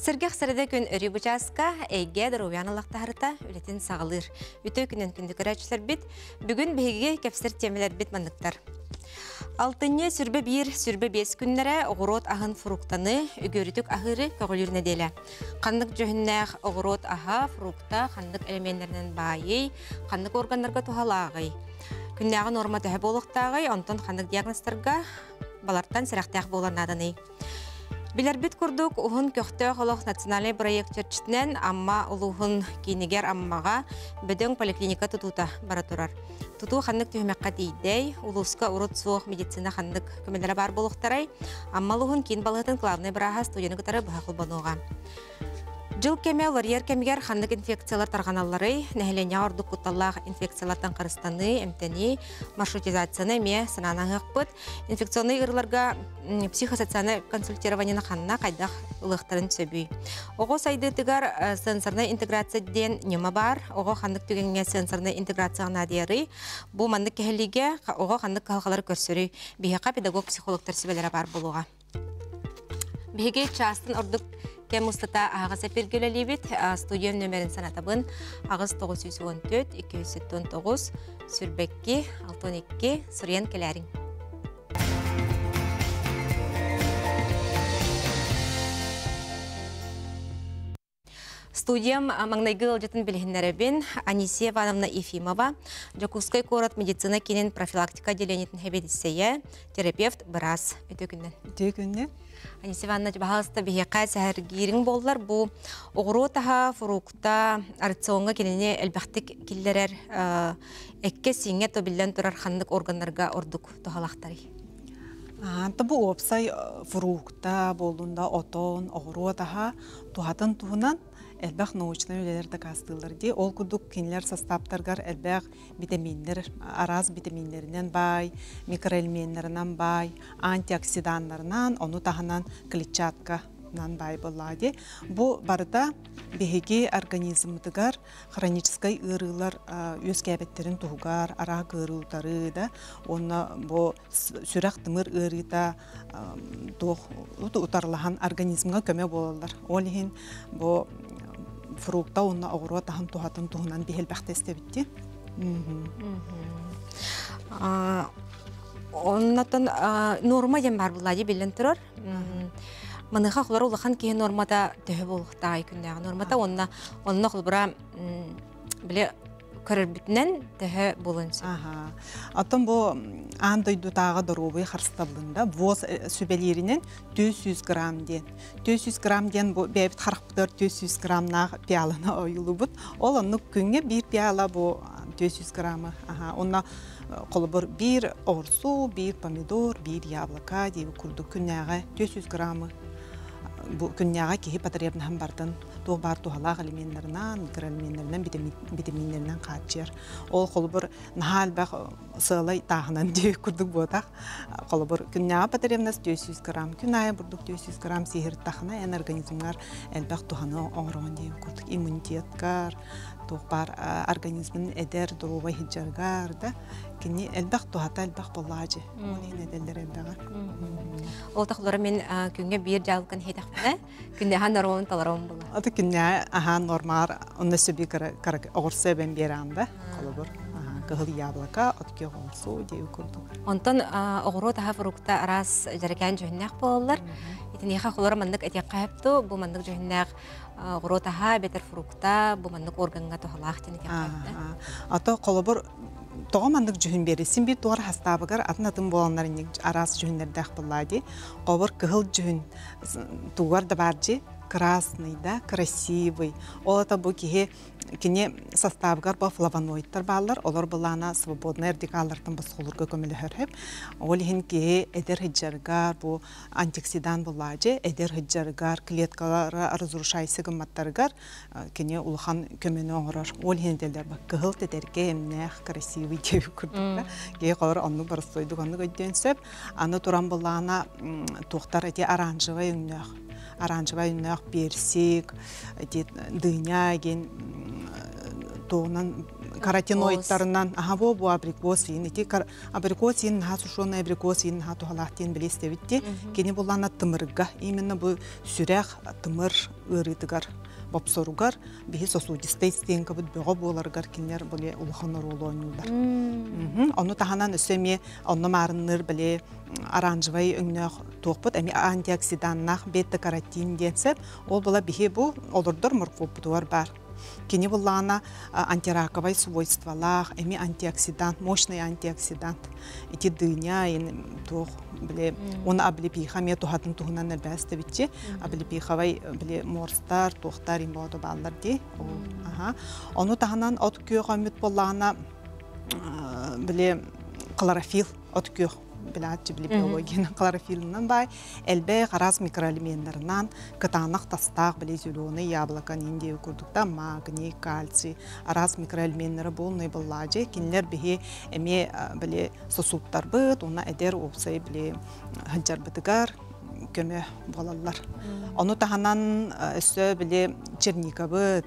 Сэргэх сэрэдэ күн өрүү бычааска эйгэ доруобуйаны аллахтаһарыта үлэтин саҕалыыр. Үтүө күнүн күндү көрөөччүлэрбит. Бүгүн биһиги кэпсэр тиэмэлэрбит манныктар. Алтынньы сүрбэ биир, сүрбэ биэс күннэрэ оҕуруот аһын фруктаны, үгүөрүтүк аһыыры көҕүлүүр нэдиэлэ. Ханнык дьүһүннээх оҕуруот аһа, фрукта ханнык элеменнэринэн баайый, ханнык органнарга туһалааҕый? Күннээҕи нуорма төһө буолуохтааҕый, онтон ханнык диагнозтарга балартан сэрэхтээх буолар нааданый? Билэрбит курдук, Уһун көхтөөх олох национальнай бырайыак чэрчитинэн Амма улууһун киинигэр Аммаҕа бөдөҥ поликлиника тутуута бара турар. Тутуу ханнык түһүмэххэ тиийдэй, улууска урут суох медицина ханнык көмөлөрө баар буолуохтарай, Амма улууһун киин балыыһатын главнай бырааһа студияны кытары быһа холбонуоҕа. Дьыл кэмэ уларыйар кэмигэр ханнык инфекциялар тарҕаналларый, нэһилиэнньэҕэ ордук кутталлаах инфекциялартан харыстаныы, эмтэнии, маршрутизацияны эмиэ санаан аһыахпыт. Инфекционнай ыарыыларга психосоциальнай консультированиены ханна хайдах ылыахтарын сөбүй? Оҕо сайдыытыгар сенсорнай интеграция диэн ньыма баар. Оҕо ханнык түгэҥҥэ сенсорнай интеграцияҕа наадыйарый? Бу маннык кэһэлиигэ оҕо ханнык кыһалҕалары көрсөрүй? Биһиэхэ педагог-психологтар сүбэлэрэ баар буолуоҕа. Биһиги чаастан ордук кэм устата аһаҕас эпиргэ үлэлиибит. Студиям нөмерин санатабын. 8 914 279 22 62 суруйан кэлээриҥ. Студиям маҥнайгы ыалдьытын билиһиннэрэбин Анисия Ивановна Ефимова, Дьокуускай куорат медицина киинин профилактика отделениетын сэбиэдиссэйэ, терапевт, быраас. Үтүө күннэн. Үтүө күннэн. Анисия Ивановна, баһаалыста биһиэхэ сэһэргиириҥ буоллар, бу оҕуруот аһа, фрукта, рациоҥҥа кинини элбэхтик киллэрэр эккэ-сииҥҥэ то биллэн турар ханнык органнарга ордук туһалаахтарый? Аанта бу уопсай фрукта буоллун да отон, оҕуруот аһа туһатын туһунан элбэх научнай үлэлэр дакаастыыллар дии. Ол курдук кинилэр састааптаргар элбэх витаминнэр, араас витаминнэринэн баай, микроэлеменнэринэн баай, антиоксиданнарынан, ону таһынан клетчатканан баай буоллаҕа дии. Бу барыта биһиги организммытыгар хроническай ыарыылар үөскээбэттэрин туһугар араак ыарыылары да уонна бу сүрэх-тымыр ыарыыта туох утарылаһан организмҥа көмө буолаллар. Ол иһин бу фрукта уонна оҕуруот аһын туһатын туһунан биһилбэхтэ истэбитти. Оннотон норма диэн баар булла биллэн турар. Маныаха холор улахан киһи нормата төһө буолуохтааҕый күннээҕи нормата уонна онно холобура били көрөрбүтүнэн төһө буолуон сөп. Оттон бу аан дойдутааҕы доруобуйа харыстабылында ВОЗ сүбэлииринэн 400 грамм диэн. 400 грамм диэн бу бэйэбит харахпытыгар 400 граммнаах пиаланы ойуулубут. Ол оннук күҥҥэ биир пиала бу 400 граммы. Онно холобур биир оҕурсу, биир помидор, биир яблоко диэбит курдук күннээҕи 400 граммы бу күннээҕи киһи потребнаһын бартын туох баар туһалаах элеменнэринэн, микроэлеменнэринэн, битэмииннэринэн хааччыйар. Ол холобур наһаа элбэх сыалай тааһынан диэбит курдук буотах. Холобур күннээҕи потребность 400 грамм, күн аайы бурдук 400 грамм сиэһиртахына эн организмҥар элбэх туһаны оҥороҕун диэбит курдук иммунитеткар, туох баар организмын эдэр, доруобай сылдьарыгар да кини элбэх туһата элбэх буоллаачы. Ол иһин эдэллэр элбэҕэ. Ол тохлоро мин күҥҥэ биир дьаалыкын иһитэхпинэ, күннээҕи нормабын толоробун була. Аты күннээҕи аһаан нормаар онно сөбү кыра оҕурсу эбэн биэрэҕин да холобур кыһыл яблоко от күөх оҕурсу диэби курдук. Онтон оҕуруот аһа фрукта араас дьэрэкээн дьүһүннээх буолаллар. Итиниэхэ холоро маннык этиэххэ сөп дуо? Бу маннык дьүһүннээх оҕуруот аһа эбэтэр фрукта бу маннык органҥа туһалаах диэн этиэххэ сөп да? Ато холобур тоҕо маннык дьүһүн биэрэр? Син биир туора хастаабыгар атын-атын буоланнар инник араас дьүһүннэрдээх буоллаа дии. Холобур кыһыл дьүһүн тугар да баар дии красный да красивый. Ол это бу киһи кини составыгар бу флавоноидтар бааллар, олор былаана свободнай радикаллартан босхолорго көмөлөһөр. Ол иһин киһи эдэр сылдьарыгар бу антиоксидант булаажы эдэр сылдьарыгар клеткалара разрушайся гымматтарыгар кини улахан көмөнү оҥорор. Ол иһин этэллэр кыһыл тэтэргэ эмнээх красивый диэбит курдук. Киһи холор оннук боростуойдук оннук өйдүөн сөп. Аны туран буллаҕына туохтар эти оранжевай өҥнөөх оранжевай өҥнөөх персик, эти дыня диэн туоҕунан Каротиноидтарынан аха бу бу абрикос иин ити абрикос иин наһаа сушеный абрикос иин наһаа туһалаах диэн билистебитти. Кини буллана тымырга именно бу сүрэх тымыр ыарыытыгар бопсоругар биһи сосудистай стенкабыт бөҕө буоларыгар кинилэр боле улахан оруолу оонньууллар. Ону таһынан өссө эмиэ онно маарынныыр били оранжевай өҥнөөх туохпут эмиэ антиоксиданнаах бета-каротин диэн сөп. Ол була биһи бу олордор моркуоппутугар баар. Кини буллаҕына антираковай свойстволаах, эми антиоксидант, мощный антиоксидант. Ити дыня, туох били уонна облепиха эмиэ туһатын туһунан элбээстэбитчи. Облепиховай били морстар, туохтар имбоото бааллар дии. Аха. Ону таһынан от күөх өммүт буоллаҕына били хлорофилл от күөх билааччы били биологияны хлорофиллынан баай элбэх араас микроэлеменнарынан кытаанах тастаах били зеленый яблоко индия курдукта магний кальций араас микроэлеменнары буолнай быллаажы кинилэр биһи эмиэ били сосудтарбыт уонна эдэр уопсай били сылдьарбытыгар көмө буолаллар. Ону таһынан өссө били черникабыт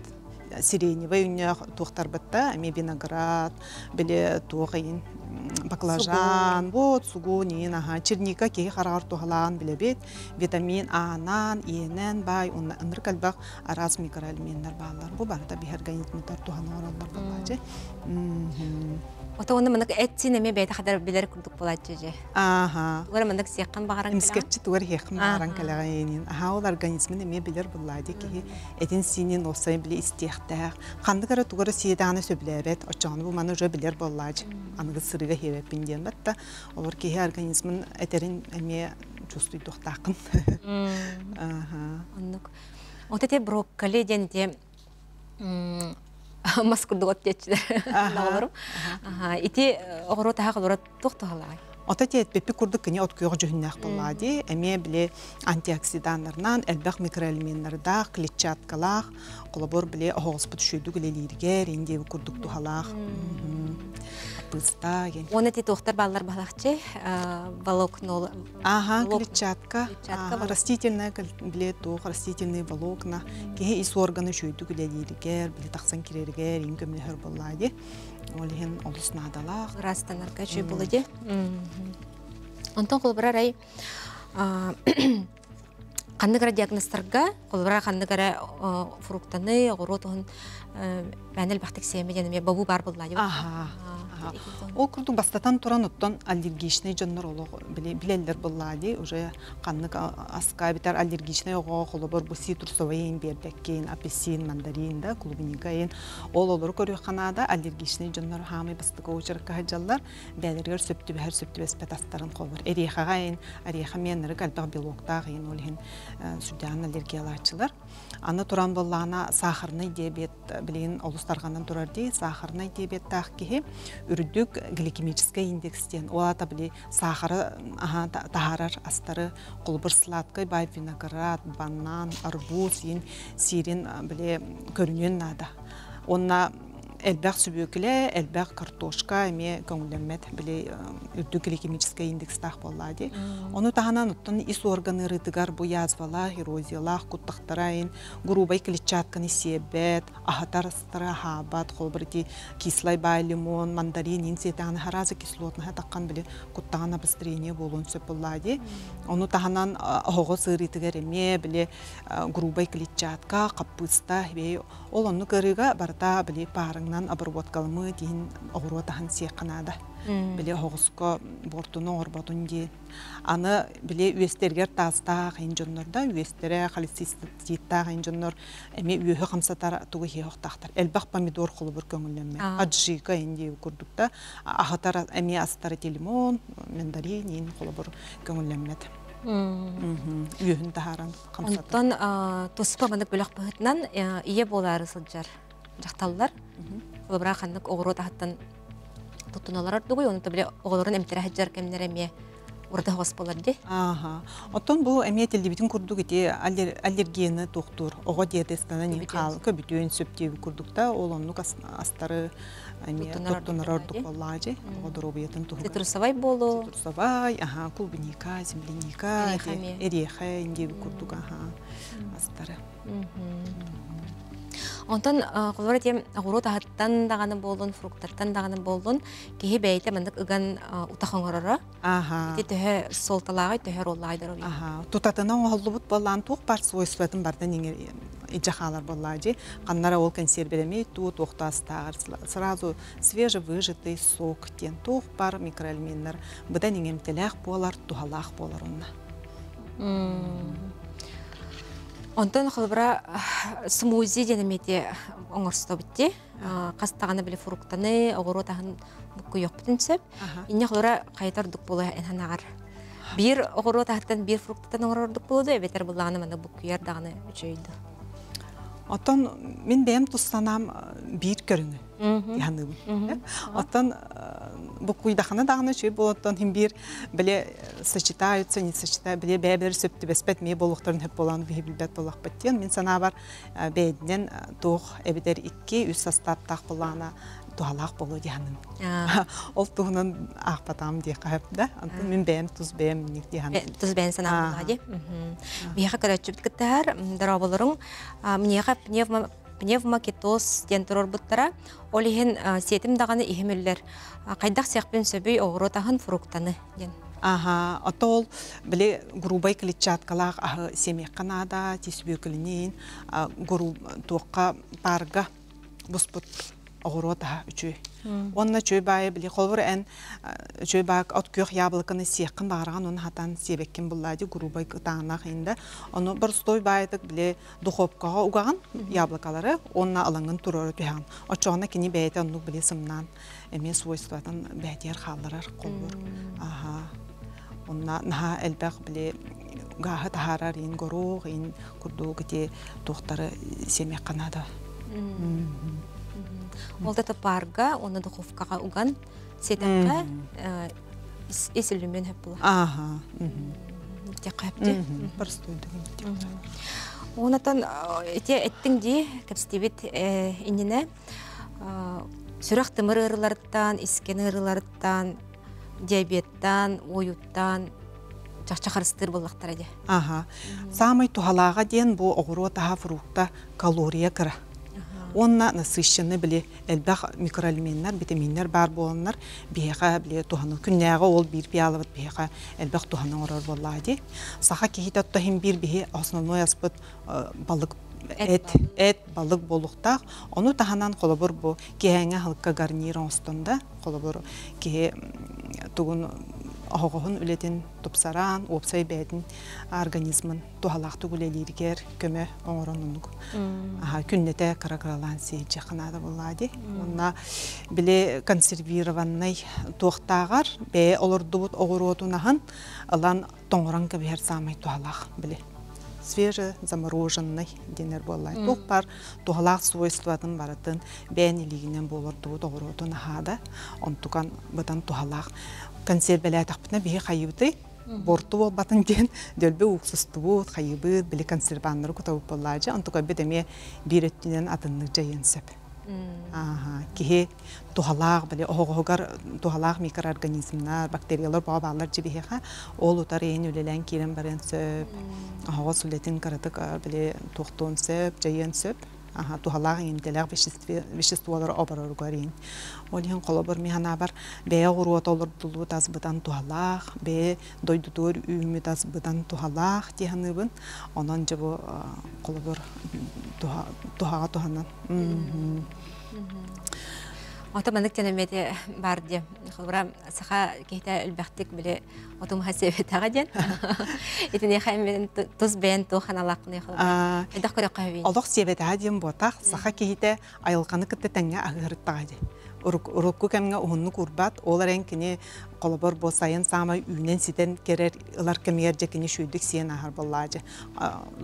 сиреневай үннөөх туохтарбытта эмиэ виноград били туох ыйын баклажан вот сугун иин аха черника киһи хараҕар туһалаан билэбит витамин А-нан Е-нэн баай уонна ынырык элбэх араас микроэлеменнэр бааллар бу барыта биһи организмытар туһана оҥороллор буолааччы. Ото уонна маннык эт-сиин эмиэ бэйэтэ хатар билэр курдук буолааччы дьэ. Ааха. Тугар маннык сиэххин баҕаран Эмискэччи тугар иһиэххин баҕаран кэлэҕин. Аха ол организмын эмиэ билэр буллаадьы киһи этин-сиинин уопсайын били истиэхтээх. Ханнык эрэ тугу эрэ сиэдэҕинэ сөбүлээбэт, оччоҕуна бу маны уже билэр буоллаадьы. Аныгы сырыыга иһиэбэппин диэн батта. Олор киһи организмын этэрин эмиэ чувствуйдуохтааххын. Аха. Оннук. Вот эти брокколи диэн те мас курдук от диэччилэр. Оҕолорум. Ити оҕуруот аһа олорор туох туһалаай? Ото тиэтпиппит курдук кини от күөх дьүһүннээх буоллаа дии. Эмиэ били антиоксиданнарынан элбэх микроэлеменнардаах, клетчаткалаах, холобур били оһоҕоспут үчүгэйдик үлэлииригэр индиэби курдук туһалаах. Пыста ген. Уонна ти туохтар бааллар баһалахчы волокно. Ага, клетчатка. Растительная били туох растительные волокна. Киһи ис органы үчүгэйдик үлэлииригэр, били тахсан кирэригэр иин көмөлөһөр буоллаа дии. Ол иһин олус наадалаах. Ырастанарга үчүгэй буолуо дии. Онтон холобура арай ханнык эрэ диагнозтарга, холобура ханнык эрэ фруктаны, оҕуруот уһун мээнэ элбэхтик сиэмэ диэн эмиэ бобуу баар буолла Аха. Ол курдук бастатан туран оттон аллергичный дьоннор олох билэллэр буоллаа дии уже ханнык аска битэр аллергичный оҕо холобур бу цитрусовый биэрбэккин апельсин мандарин да клубника Ол олору көрүөххэ наада, аллергичнай дьоннор хаамай бастакы очеркка сылдьаллар, бэйэлэригэр сөп түбэһэр, сөп түбэспэт астарын холбор. Эриэхэҕэ ин, ореха миэннэрик элбэх белоктаах иин, ол иһин сүрдээҕин аллергиялааччылар. Аны туран буоллаҕына сахарнай диабет билигин олус тарҕанан турар дии, сахарнай диабеттаах киһи үрдүк гликемическэй индекс диэн, ол аата били сахары таһаарар астары холобур сладкай бай виноград, банан, арбуз иин сиирин били көрүнүөн наада. Уонна элбэх сүбүөкүлэ, элбэх картошка эмиэ көҥүллэммэт били үрдүк гликемическэй индекстаах буоллаа дии. Ону таһынан оттон ис орган ыарыытыгар бу язвалаах, эрозиялаах куттахтара ин грубай клетчатканы сиэбэт, аһатар астары аһаабат, холобур ити кислай баай лимон, мандарин ин сиэтэҕинэ харааза кислотнаһа таххан били куттаҕан обострение буолуон сөп буоллаа дии. Ону таһынан оһоҕос ыарыытыгар эмиэ били грубай клетчатка, хаппыыста, ол оннук ыарыыга барыта били паарыҥнан обработкаламмыт иһин оҕуруот аһын сиэххэ наада. Били оһоҕоско буортуну оҥорботун диэн. Аны били үөстэригэр таастаах иһин дьоннор да үөстэрэ холециститтаах иһин дьоннор эмиэ үөһү хамсатар тугу иһиэхтаахтар. Элбэх помидор холобур көҥүллэммэт. Аджика иһин диэби курдук да аһатар эмиэ астары лимон, мандарин иһин холобур көҥүллэммэт. Үөһүн таһааран хамсатар. Онтон туспа маннык бөлөх быһыытынан ийэ буолаары сылдьар дьахталлар холобура ханнык оҕуруот аһыттан туттуналар ордугуй, ону били оҕолорун эмтэрэ сылдьар кэмнэрэ эмиэ ураты оҕус буолар дии. Ааха. Оттон бу эмиэ этиллибитин курдук ити аллергияны туохтуур оҕо диетастанан хаал көбүтүөн сөп диэбит курдук да ол оннук астары эмиэ туттунар ордук буоллаажы оҕо доруобуйатын туһугар. Цитрусовай буолуу. Цитрусовай, аха, клубника, земляника, эриэхэ диэбит курдук аха астары. Онтон холобура тиэм оҕуруот аһыттан даҕаны буоллун, фруктаттан даҕаны буоллун, киһи бэйэтэ маннык ыган утах оҥороро. Аха. Ити төһө суолталааҕый, төһө оруоллааҕый доруобуйа? Аха. Тутатына оҥоһуллубут буоллаан туох баар свойствотын барытын илдьэ хаалар буоллаа дии. Ханнара ол консервирэмий туу туох астааҕар сразу свежевыжатый сок диэн туох баар микроэлеменнар быдан иҥэмтэлээх буолар, туһалаах буолар онно. Онтон холобура смузи диэн эмиэ оҥорстобут дии. Хас даҕаны били фруктаны, оҕуруот аһын буккуйуохпутун сөп. Инньэ холобура хайата ордук буолуо эн санааҕар? Биир оҕуруот аһыттан биир фруктаттан оҥорор ордук буолуо дуо эбэтэр былааны манна буккуйар даҕаны үчүгэй дуо? Оттон мин бэйэм тус санаам биир көрүҥү саныыбын. Оттон буккуйдахына даҕаны үчүгэй буолуоттан иһин биир били сочетаются, не сочетаются, били бэйэ-бэйэлэр сөп түбэспэт миэ буолуохтарын сөп буолан биһи билбэт буоллахпыт диэн мин санаабар бэйэтинэн туох эбэтэр икки-үс састааптаах былаана туһалаах буолуо дии саныыбын. Ол туһунан аахпатаҕым диэххэ сөп да. Онтон мин бэйэм тус бэйэм инник дии саныыбын. Тус бэйэн санаабын дии. Биһиэхэ көрөөччүбүт кыттыһар дорооболоруҥ. Миэхэ пневмокетоз диэн туруорбуттара. Ол иһин сиэтим даҕаны иһим үллэр. Хайдах сиэхпин сөбүй оҕуруот аһын фруктаны диэн. Аха, ото ол били грубай клетчаткалаах аһы сиэмиэххэ наада, тиис бүөкүлүнүн, туохха паарга буспут оҕуруот аһа үчүгэй. Уонна үчүгэй баайы били холобур эн үчүгэй баак от күөх яблоканы сиэххин баҕараҕын уонна хатан сиэбэккин буллаа дии грубай ытааннаах инда. Ону боростуой баайытык били духовкаҕа угаҕын яблокалары уонна алаҥын туруора түһэҕин. Оччоҕуна кини бэйэтэ оннук били сымнаан эмиэ свойствотын бэйэтигэр хаалларар холбуур. Аха. Онна наһаа элбэх били гааһы таһаарар ин горуох ин курдук ити туохтары сиэмиэххэ наада. Ол да парга уонна духовкаҕа уган сиэтэххэ ис үлүмүн хөп була. Аха. Диэххэ хөптү. Простой Онотон ити эттиҥ дии кэпсэтибит иннинэ сүрэх тымыр ыарыыларыттан, искэн ыарыыларыттан, диабеттан, уойуттан чахчы харыстыыр буоллахтара дии. Аха. Саамай туһалааҕа диэн бу оҕуруот аһа фрукта калория кыра. Уонна насыщенный били элбэх микроэлеменнэр, витаминнэр баар буоланнар биһиэхэ били туһаны күннээҕи ол биир пиалабыт биһиэхэ элбэх туһаны оҥорор буоллаҕа дии. Саха киһитэ оттоһин биир биһи основной аспыт балык эт эт балык буолуохтаах. Ону таһынан холобур бу киэһээҥҥи аһылыкка гарнир оҥостон да холобур киһи тугун оһоҕоһун үлэтин тупсаран, уопсай бэйэтин организмын туһалаахтык үлэлииригэр көмө оҥорон оннук аха күннэтэ кыра-кыралаан сиэдьиэххэ наада буоллаа дии. Уонна били консервированнай туохтааҕар бэйэ олордубут оҕуруотун аһын ылан тоҥорон кэбиһэр саамай туһалаах били свеже замороженный диэнэр буоллаа. Туох баар туһалаах свойствотын барытын бэйэн илиигинэн буолордубут оҕуруотун аһаада онтукан бытан туһалаах консервэлээтэхпитинэ биһи хайыбытый буорту буолбатын диэн дөлбө уксустубут хайыбыт били консерваннары кутабыт буоллаадьы онтукайбыт эмиэ биир өттүнэн атыннык дьайыан сөп ааха киһи туһалаах били оһоҕоһугар туһалаах микроорганизмнар бактериялар баҕа бааллар дьибиһиэхэ ол утар иһин үлэлээн киирэн барыан сөп оһоҕос үлэтин кыратык били туохтуон сөп дьайыан сөп аха туһалаах иҥэмтэлээх веществолары обороругар иһин ол иһин холобур мин санаабар бэйэ оҕуруота олордуллубут ас бытан туһалаах бэйэ дойдутугар үүммүт ас бытан туһалаах дии саныыбын онон дьэ бу холобур туһаҕа туһанан Ото маннык тэнэмиэти баар диэ. Холобура, саха киһитэ элбэхтик били отумаһа сиэбэтэҕэ диэн. Итиниэхэ мен тус бэйэн туох аналааххыный холобура? Элбэх көрөххө сөбүй? Олох сиэбэтэҕэ диэн буотах, саха киһитэ айылҕаны кытта тэҥҥэ аһыырыттаҕа диэн. Урукку кэмҥэ уһуннук урбат, ол эрэн кини холобур бу сайын саамай үүнэн ситэн кэрэр ылар кэмигэр дьэ кини шүйдүк сиэн аһар буоллаадьы.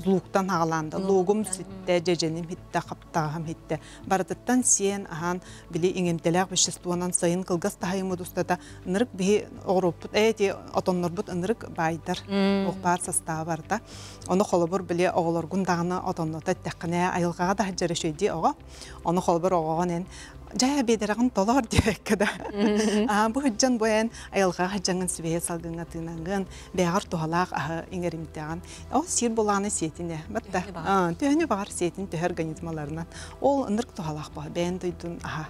Лууктан хаҕалаан да луугум ситтэ, дьэдьэним хиттэ, хаптаҕаһым хиттэ. Барытыттан сиэн аһаан били иҥэмтэлээх веществонан сайын кылгас таһайыммыт устата ынырык биһи оҕуруоппут эти отоннорбут ынырык баайдар туох баар састааба барыта ону холобур били оҕолоргун даҕаны отонното эттэххинэ айылҕаҕа да сылдьар үчүгэйдии оҕо ону холобур оҕоҕун эн Дьэ биэдэрэҕин толоор диэбэккэ да. Аа бу сылдьан бу эн айылҕаҕа сылдьаҥҥын сибиэһэй салгыҥҥа тыынаҥҥын, бэйэҕэр туһалаах аһы иҥэримтэҕин. Ол сиир булааны сиэтин ээ. Батта. Төһөнү баҕар сиэтин төһө организмаларынан. Ол ынырык туһалаах буо бэйэн дойдун аһа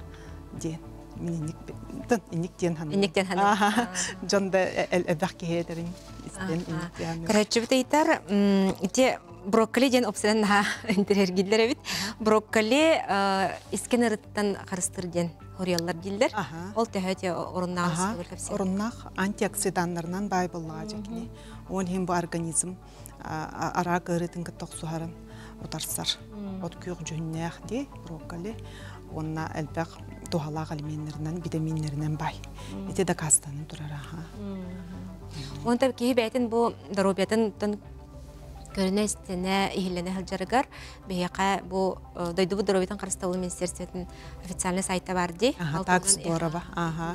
диэн. Мин инник инник диэн ханна. Инник диэн ханна. Дьон да элбэх киһи этэрин истэн инник диэн. Көрөөччүбүт ыйытар, ити брокколи диэн опсынан наһаа интэриэргииллэр эбит. Брокколи искэн ырыттан харыстыр диэн хоруйаллар дииллэр. Ол төһө те оруннаах Оруннаах антиоксиданнарынан баай боллаҕа дьэкини. Ол иһин бу организм араак ыарыытын кытта охсуһарын утарсар. От күөх дьүһүннээх дии брокколи уонна элбэх туһалаах элеменнэринэн, витаминнэринэн баай. Ити дакаастанан турар аха. Онтон киһи бэйэтин бу доруобуйатын көрүнэ-истинэ, иһиллэнэ сылдьарыгар биһиэхэ бу дойдубут доруобуйатын харыстабылын министерствотын официальный сайта бар дии. Ага, так здорово. Ага.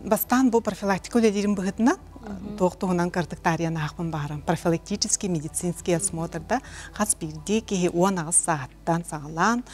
Бастаан бу профилактика үлэлиирин быһытынан туох туһунан кырдык таарыйан аахпын баарам. Профилактический медицинский осмотрда хас биирдии киһи 18 сааттан саҕалаан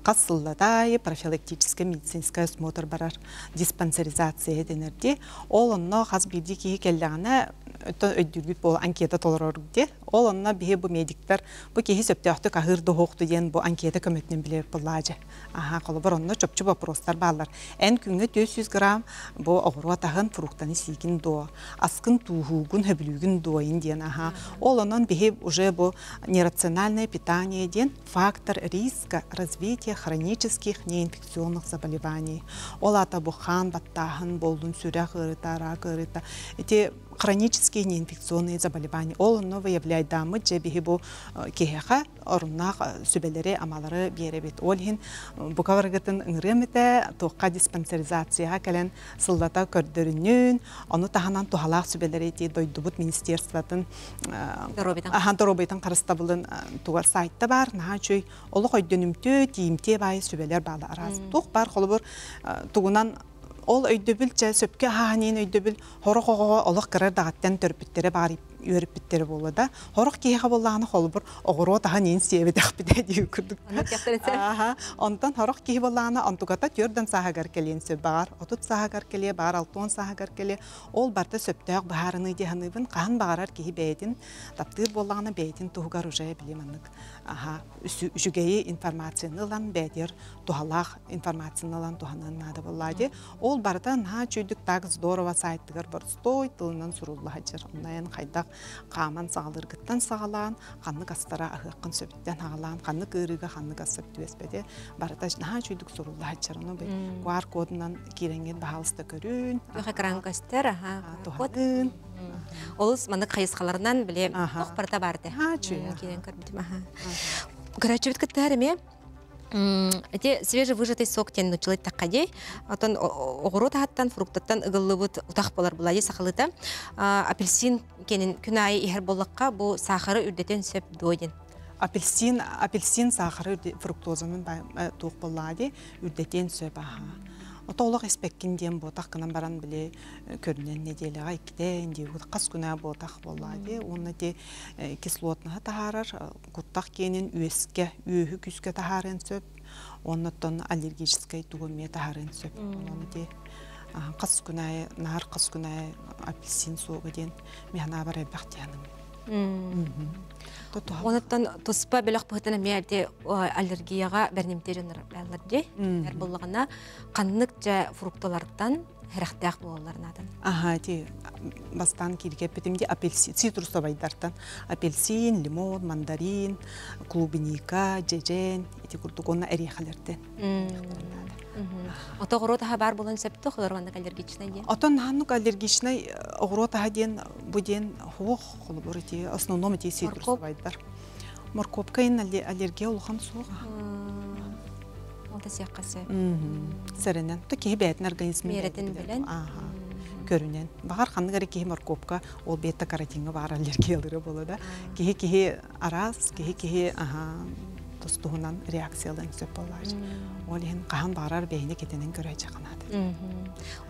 хас сыллата аайы профилактический медицинский осмотр барар диспансеризация дэнэрди. Ол онно хас биирдии киһи кэллэҕинэ өйдүүргүт буола анкета толорорут дии. Ол онно биһи бу медиктар бу киһи сөптөөхтүк аһыыр дуһуохту диэн бу анкета көмөтүнэн билэр буоллаадьы. Аха, холобур онно чопчу вопростар бааллар. Эн күҥҥэ 400 грамм бу оҕуруот аһын, фруктаны сиигин дуо? Аскын тууһуугун, хөбүлүүгүн дуойун диэн аха. Ол онон биһи уже бу нерациональное питание диэн фактор риска развития хронических неинфекционных заболеваний. Ол аата бу хаан баттааһын болдун сүрэх ыарыыта, рак ыарыыта. Ити хронические неинфекционные заболевания. Ол онно выявляйдааммыт дьэ биһи бу киһиэхэ оруннаах сүбэлэри, амалары биэрэбит. Ол иһин бука барыгытын ыҥырыам этэ, туохха диспансеризацияҕа кэлэн сыллата көрдөрүнүн, ону таһынан туһалаах сүбэлэри ити дойдубут министерствотын доруобуйатын харыстабылын тугар сайтта бар, наһаа үчүгэй олох өйдөнүмтүө, тиийимтиэ баайы сүбэлэр баала араас. Туох бар холобур тугунан ол өйдөбүл чэ сөпкө аһааһын өйдөбүл хорох оҕоҕо олох кыра даҕаттан төрпүттэрэ баар үөрүппүттэрэ буолла да хорох киһиэхэ буоллаҕына холобур оҕуруот аһын иин сиэбитэхпитэ дии курдук онтон хорох киһи буоллаҕына онтуката түөрдэн сааһыгар кэлиэн сөп баҕар 30 сааһыгар кэлиэ баҕар 60 сааһыгар кэлиэ ол барыта сөптөөх быһаарыныы дии саныыбын хаһан баҕарар киһи бэйэтин таптыыр буоллаҕына бэйэтин туһугар уже били маннык аха үчүгэйи информацияны ылан бэйэтигэр туһалаах информацияны ылан туһаныан наада буоллаа дии. Ол барыта наһаа үчүгүйдүк так здорово сайтыгар боростуой тылынан сурулла сылдьар. Онно эн хайдах хааман саҕалыыргыттан саҕалаан, ханнык астара аһыаххын сөбүттэн аҕалаан, ханнык ыарыыга ханнык ас сөп түбэспэти барыта наһаа үчүгүйдүк сурулла сылдьар. Ону QR кодунан киирэҥҥит баһаалыста көрүн. Туох экран көстөр, аха. Туһанын. Олус маннык хайысхаларынан били туох барыта бар этэ. Киирэн көрбүтүм аха. Көрөөччүбүт кыттыһар эмиэ Ити свежевыжатый сок диэн нуччалыы эттэххэ дии. Оттон оҕуруот аһыттан, фруктаттан ыгыллыбыт утах буолар була сахалыыта. Апельсин кэнин күн аайы иһэр буоллахха, бу саахары үрдэтэн сөп дуо диэн. Апельсин, апельсин саахары фруктозанын туох буоллаҕа дии, үрдэтиэн сөп аха. Ото олох испэккин диэн буотах гынан баран били көрүнэн нэдиэлэҕэ иккитэ дии хас күнэ буотах буоллаҕа дии. Уонна ти кислотнаһы таһаарар куртах киэнин үөскэ, үөһү күүскэ таһаарыан сөп, уонна аллергическай тугу эмиэ таһаарыан сөп. Онон ити хас күн аайы, наар хас күн аайы апельсин суога диэн миһанаабар элбэх диэным. Онуттан туспа бөлөх быһытын эмиэ ити аллергияҕа бэрнимтиэ дьоннор бааллар дии. Эр буллаҕына ханнык дьэ фрукталартан Хэрэхтээх буолаллар наада. Аха, ити бастаан кииргэппитим ди апельсин, цитрусовайдартан апельсин, лимон, мандарин, клубника, дьэдьэн ити курдук уонна эриэхэлэртэн. Ото оҕуруот аһа баар буолан сөптөөх олор маннык аллергичнай диэн. Отон ханнык аллергичнай оҕуруот аһа диэн бу диэн хуох холобур ити основном ити цитрусовайдар. Моркуопка ин аллергия улахан суох. Ол да сиэххэ сөп. Сэрэнэн. То киһи бэйэтин организмын Миэрэтин билэн. Көрүнэн. Баҕар ханнык эрэ киһи моркуопка ол бета каротиҥҥа баар аллергиялара буола да. Киһи киһи араас, киһи киһи тус-туһунан реакциялыан сөп буоллаачы. Ол иһин хаһан баҕарар бэйэни кэтэнэн көрөөччү ханаата.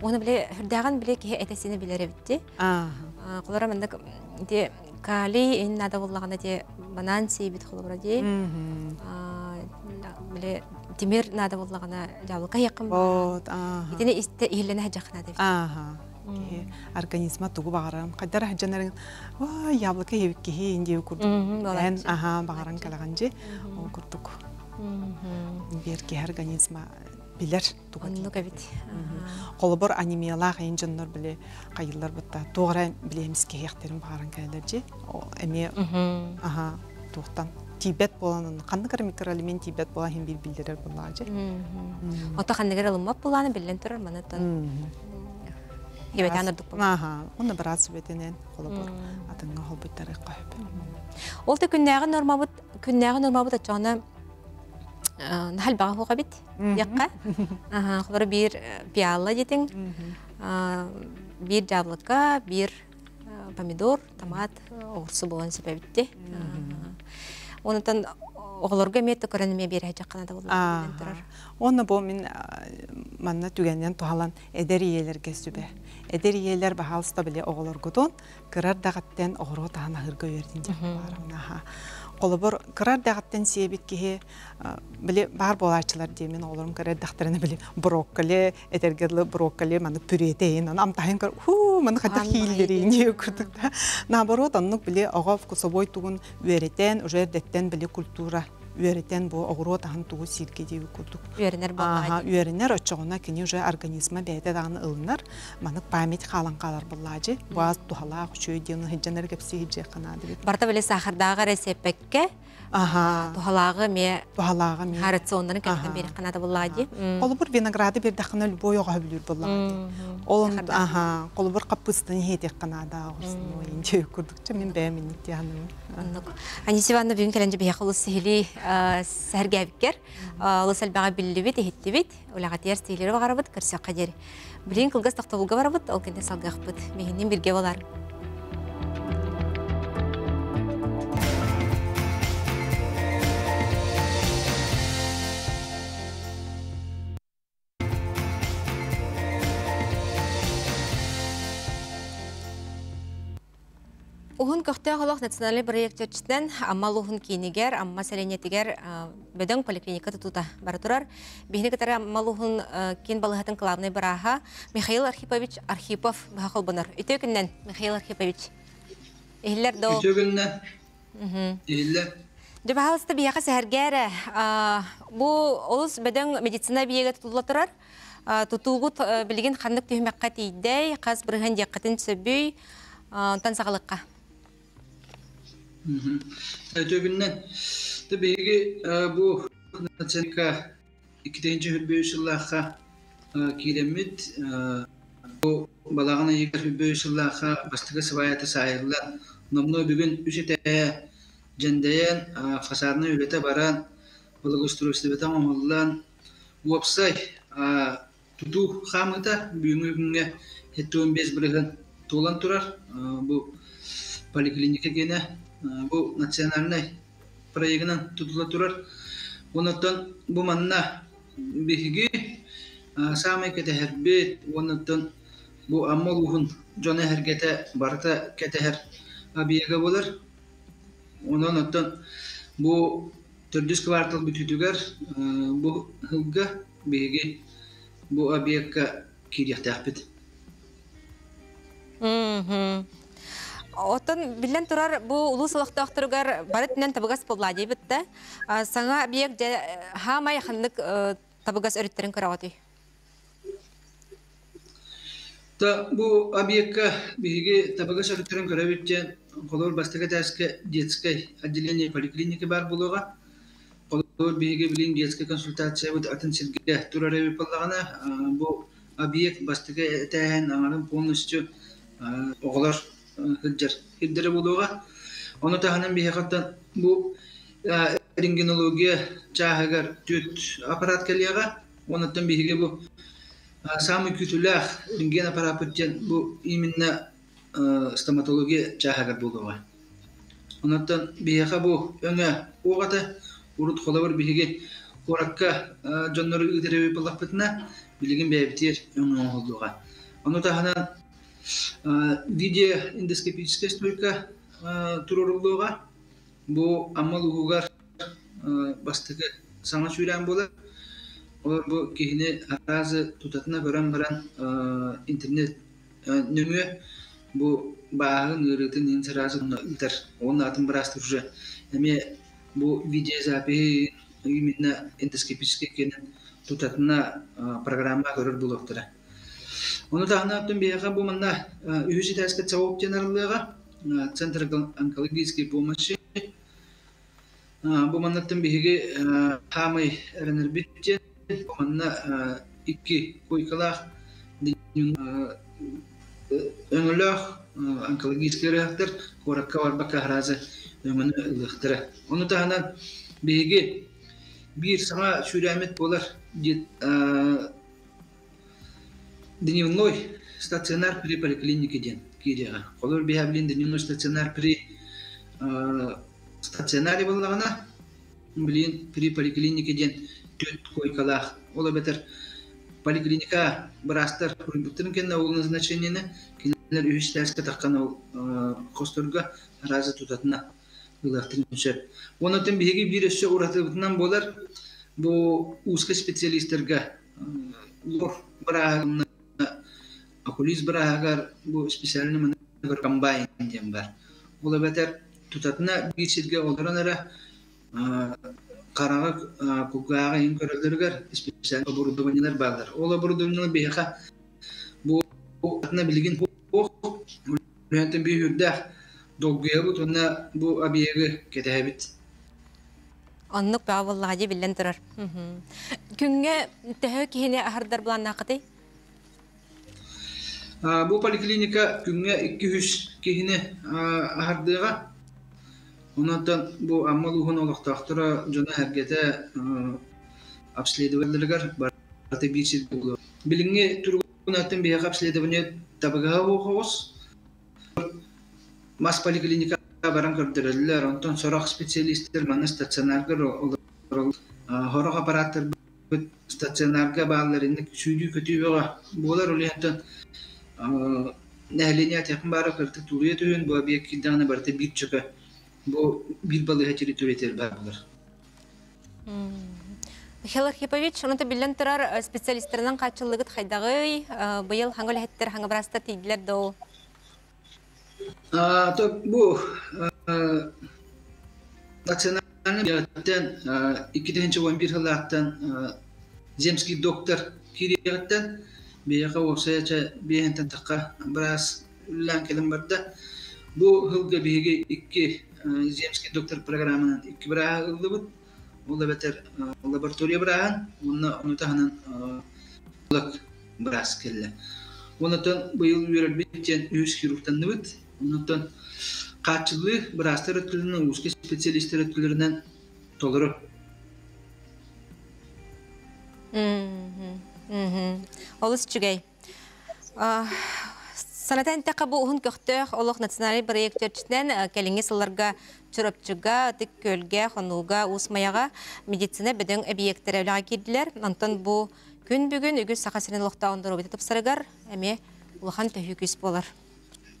Уонна биле хүрдээҕин биле киһи этэ-сиинэ билэр эбитти. Холобура маннык ити калий ин наада буоллаҕына ити банан сиэбит холобура дии. Биле. Тимир наада боллаҕына дьаабылка иһиэххин Вот, ааха. Итини истэ иһиллэнэ сылдьаххына эбит. Ааха. Киһи организма тугу баҕаран, хайдар сылдьанарын, ой, яблоко иһэбит киһи индиэ курдук. Эн аха баҕаран кэлэҕин дьи. Ол курдук. Биэр киһи организма билэр туга Оннук эбит. Холобур анемиялаах эйин дьоннор били хайыллар бытта туох эрэ билиэмис киһиэхтэрин баҕаран кэлэлэр дьи. Эмиэ аха туохтан тиийбэт буолан ханнык эрэ микроэлемент тиийбэт буолан иһин биир биллэрэр буоллаҕа дьи. Ото ханнык эрэ ылыммат буолааны биллэн турар манытан Ибэтэн ордук буолла. Аха, уонна быраас сүбэтинэн холобур атыҥҥа холбуйтарыахха сөп. Ол да күннээҕи нормабыт күннээҕи нормабыт оччоҕуна наһаа элбэҕи эбит диэххэ. Холобура биир пиалла диэтиҥ, биир дьаабылыка, биир помидор, томат, оҕурсу буолан сөп эбитти. Онтон оҕолорго эмиэ көрөн эмиэ биэрэ дьаххана да буолла турар. Уонна бу мин манна түгэнинэн туһалан эдэр ийэлэргэ сүбэ. Эдэр ийэлэр баһаалыста били оҕолоргутун кырар даҕаттан оҕуруот аһын аһыырга үөрдин диэн баарым. Холобур, кырар даҕаттан сиэбит киһи били баар буолааччылар диэмин оҕолорум кыра эрдэхтэринэ били брокколи этэргэ дылы брокколи маны пюретейин аны амтаһын көр хуу маны хайдах хииллэрин диye курдук да наоборот оннук били оҕо вкусовой тугун үөрэтэн уже эрдэттэн били культура үөрэтэн бу оҕуруот аһын тугу сииргэ диэби курдук үөрэнэр буоллаҕа үөрэнэр оччоҕуна кини уже организма бэйэтэ даҕаны ылынар манык память хаалан хаалар буоллаажы буаз туһалаах үчүгэй диэн сылдьан эрэ кэпсии сылдьыахха наада бит барыта били сахардааҕы эрэ сиэппэккэ Аха. Туһалааҕы эмиэ туһалааҕы эмиэ рационнарын кэҥэтэн биэриэххэ наада буоллаҕа дии. Холобур винограды биэрдэххинэ любой оҕо сөбүлүүр буоллаҕа дии. Ол аха холобур хаппыыстаны иһиэтиэххэ наада оҕурсун курдук чэ мин бэйэм инник дии саныыбын. Оннук. Анисия Ивановна бүгүн кэлэн биһиэхэ олус сиһилии сэһэргээбиккэр олус элбэҕи биллибит, иһиттибит. Үлэҕитигэр сиһилири баҕарабыт, көрсүөххэ диэри. Билигин кылгас тохтобулга барабыт, ол кэннэ салгыахпыт. Миһиннин биргэ болар. Уһун көхтөөх олох национальный проект чэрчитинэн Амма улууһун киинигэр, Амма сэлиэнньэтигэр бөдөҥ поликлиника тутуута бара турар. Биһини кытары Амма улууһун киин балыыһатын кылаабынай бырааһа Михаил Архипович Архипов быһа холбонор. Үтүө күннэн, Михаил Архипович. Иһиллэр доо. Үтүө күннэн. Иһиллэр. Дьэ, баһаалыста биһиэхэ сэһэргээ эрэ. Бу олус бөдөҥ медицина эбийиэгэ тутулла турар. Тутуугут билигин ханнык түһүмэххэ тиийдэй, хас бырыһыан диэххитин сөбүй, онтон саҕалыкка. Өтөбүннэн биһиги бу наценка иккитинчи хүрбү сыллаахха киирэммит бу балаҕан ыйыгар хүрбү сыллаахха бастакы сыбаайата саайыллан номнуо бүгүн үс этээ дьэндэйэн фасаднай үлэтэ баран благоустройствота оҥоһуллан Уопсай тутуу хаамыыта бүгүҥҥү күҥҥэ 75% туолан турар. Бу поликлиника гиэнэ бу национальнай проегынан тутулла турар. Онон бу манна биһиги саамай кэтэһэрбит уонна бу Амма улууһун дьоно эһэргэтэ барыта кэтэһэр объега буолар. Онон оттон бу төрдүс квартал бүтүүтүгэр бу сылга биһиги бу объекка киириэхтээхпит. Оттон биллэн турар бу улуус олохтоохторугар бары өттүнэн табыгас буолла диэбит да. Саҥа объект дьэ хаамай ханнык табыгас өрүттэрин көрөҕүтүй? Та бу объекка биһиги табыгас өрүттэрин көрөбүт диэн холобур бастакы этээскэ детскай отделение поликлиника баар буолуоҕа. Холобур биһиги билигин детскай консультациябыт атын сиргэ турар эбит буоллаҕына, бу объект бастакы этээһин аҥарын полностью оҕолор сылдьар сирдэрэ буолуоҕа. Ону таһынан биһиэхэ бу рентгенология чааһыгар түөрт аппарат кэлиэҕэ. Онуттан биһиги бу саамай күүтүүлээх рентген аппарааппыт диэн бу именно стоматология чааһыгар буолуоҕа. Онуттан биһиэхэ бу өҥө уох этэ. Урут холобур биһиги куоракка дьоннору ыытар эбит буоллахпытына, билигин бэйэбитигэр өҥө оҥоһуллуоҕа. Ону таһынан видеоэндоскопическая стойка туруоруллуоҕа. Бу Амма улууһугар бастакы саҥа сүүрээн буолар. Олор бу киһини аразы тутатына көрөн баран интернет нөҥүө бу бааһын ыарыытын иһин сразу ыытар. Уонна атын быраастар уже эмиэ бу видеозапиһи именно эндоскопическай киэнин тутатына программа көрөр буолуохтара. Ону таһынан оттон биһиэхэ бу манна үһүс этээскэ ЦАОП диэн арыллыаҕа, Центр онкологической помощи. Бу маннаттан биһиги хаамай эрэнэрбит диэн бу манна икки койкалаах өҥөлөөх онкологическай ыарыһахтар куоракка барбакка араазы өҥөнү ылыахтара. Ону таһынан биһиги биир саҥа сүүрээммит буолар Дневной стационар при поликлинике диэн киириэҕэ. Холобур, биһиэхэ дневной стационар при стационаре буоллаҕына, билигин при поликлинике диэн түөрт куойкалаах. Ол эбэтэр поликлиника быраастар суруйбуттарын кэннэ ол назначениены кинилэр үһүс этээскэ таххан ол хосторго араазы тутатына ылыахтарын сөп. Уонна биһиги биир өссө уратыбытынан буолар бу узкий специалистарга лор бырааһыгар окулист бырааһыгар бу специальный манныгар комбайн диэн бар. Ол эбэтэр тутатына биир сиргэ олорон эрэ хараҕы кулгааҕы иһин көрөллөрүгэр специальный оборудованиелар бааллар. Ол оборудованиелар биһиэхэ бу атына билигин суох үлэһиттэн биир долгуйабыт уонна бу объегы кэтэһэбит. Оннук баа буоллаҕа дии биллэн турар. Күҥҥэ төһө киһини аһардар былааннааххытый? Бу поликлиника күҥҥэ 200 киһини аһардыаҕа. Онон бу Амма улууһун олохтоохторо дьоно-сэргэтэ обследователлэригэр барыта биир сир буолуо. Билиҥҥи туругунан биһиэхэ обследование табыгаһа оҕус. Мас поликлиника баран көрдөрөллөр, онтон сорох специалистар манна стационарга олороллор. Сорох аппараттарбыт стационарга бааллар, инник сүүрүү-көтүү бөҕө буолар. Ол иһин нэһилиэнньэ этиэхпин баара кырдьык тулуйа түһүн, бу объект киирдэҕинэ барыта биир чөкө, бу биир балыыһа территориятыгар баар буолар. Михаил Архипович, онон биллэн турар специалистарынан хааччыллыгыт хайдаҕый? Быйыл хаҥа үлэһиттэр, хаҥа быраастар тиийдилэр доо? Бу национальный 2011 сыллаахтан земский доктор киириэҕиттэн биһиэхэ уопсайа биэһинтэн тахха быраас үлэлээн кэлэн барда. Бу сылга биһиги икки земский доктор программанан икки бырааһы ыллыбыт. Ол эбэтэр лаборатория бырааһын уонна ону таһынан быраас кэллэ. Онтон быйыл үөрэрбит диэн үһүс хирургтанныбыт. Онтон хааччыллыы быраастар өттүлэринэн, узкий специалистар өттүлэринэн толору. Олус үчүгэй. Санатан эттэххэ, бу уһун көхтөөх олох национальнай бырайыак чэрчитинэн кэлиҥҥи сылларга Чурапчыга, Ытык Күөлгэ, Хонууга, Уус Майаҕа медицина бөдөҥ эбийиэктэрэ үлэҕэ киирдилэр. Онтон бу күн бүгүн үгүс Саха сирин олохтооҕун доруобуйата тупсарыгар эмиэ улахан төһүү күүс буолар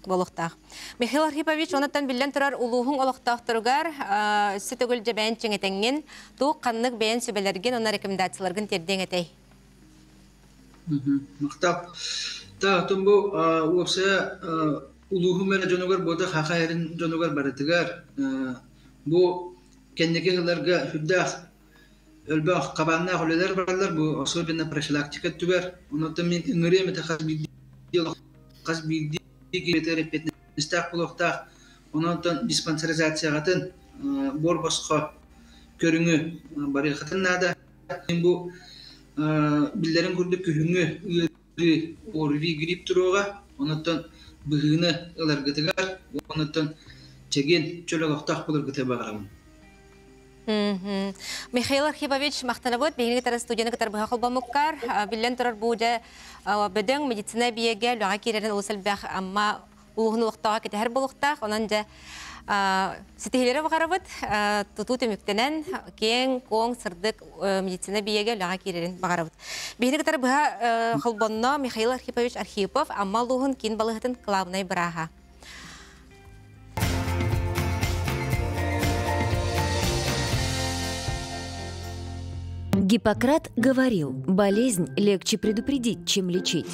буолуохтаах. Михаил Архипович, онуттан биллэн турар улууһуҥ олохтоохторугар өссө төгүл дьэбээн чиҥэтэҥҥин, туох ханнык бэйэн сүбэлэргин уонна рекомендацияларгын тиэрдиэҥ этэй? Махтал. Таатым бу уопсайа улууһум эрэ дьонугар буота хаха эрин дьонугар барытыгар бу кэнники сылларга сүрдээх элбэх хабааннаах үлэлэр бараллар бу особенно профилактика өттүгэр онуттан мин ыҥырыам этэ хас биирдии хас биирдии киһитэ эппиэтинэстээх буолуохтаах онон диспансеризацияҕытын буор босхо көрүҥү барыаххытын наада Бу биллэрин курдук күһүҥҥү ыарыы ОРВИ грипп туруоҕа, онуттан быһыыны ыларгытыгар, онуттан чэгиэн чөл олохтоох буоларгытыгар баҕарабын. Михаил Архипович, махтанабыт. Биһиги кытары студияны кытары быһа холбоммуккар. Биллэн турар бу дьэ бөдөҥ медицина эбийиэгэ үлэҕэ киирэрин олус элбэх Амма улууһун олохтооҕо кэтэһэр буолуохтаах. Онон дьэ ситиһиилэри баҕарабыт. Тутуу түмүктэнэн киэҥ, куоҥ, сырдык медицина эбийиэгэ үлэҕэ киирэрин баҕарабыт. Биһиги кытары быһа холбонно Михаил Архипович Архипов, Амма улууһун киин балыыһатын кылаабынай бырааһа. Гиппократ говорил, болезнь легче предупредить, чем лечить.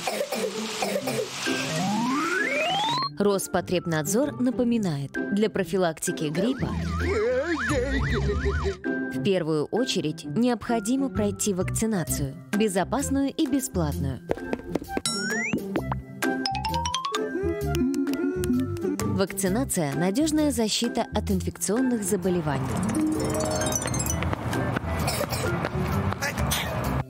Роспотребнадзор напоминает, для профилактики гриппа в первую очередь необходимо пройти вакцинацию, безопасную и бесплатную. Вакцинация – надежная защита от инфекционных заболеваний.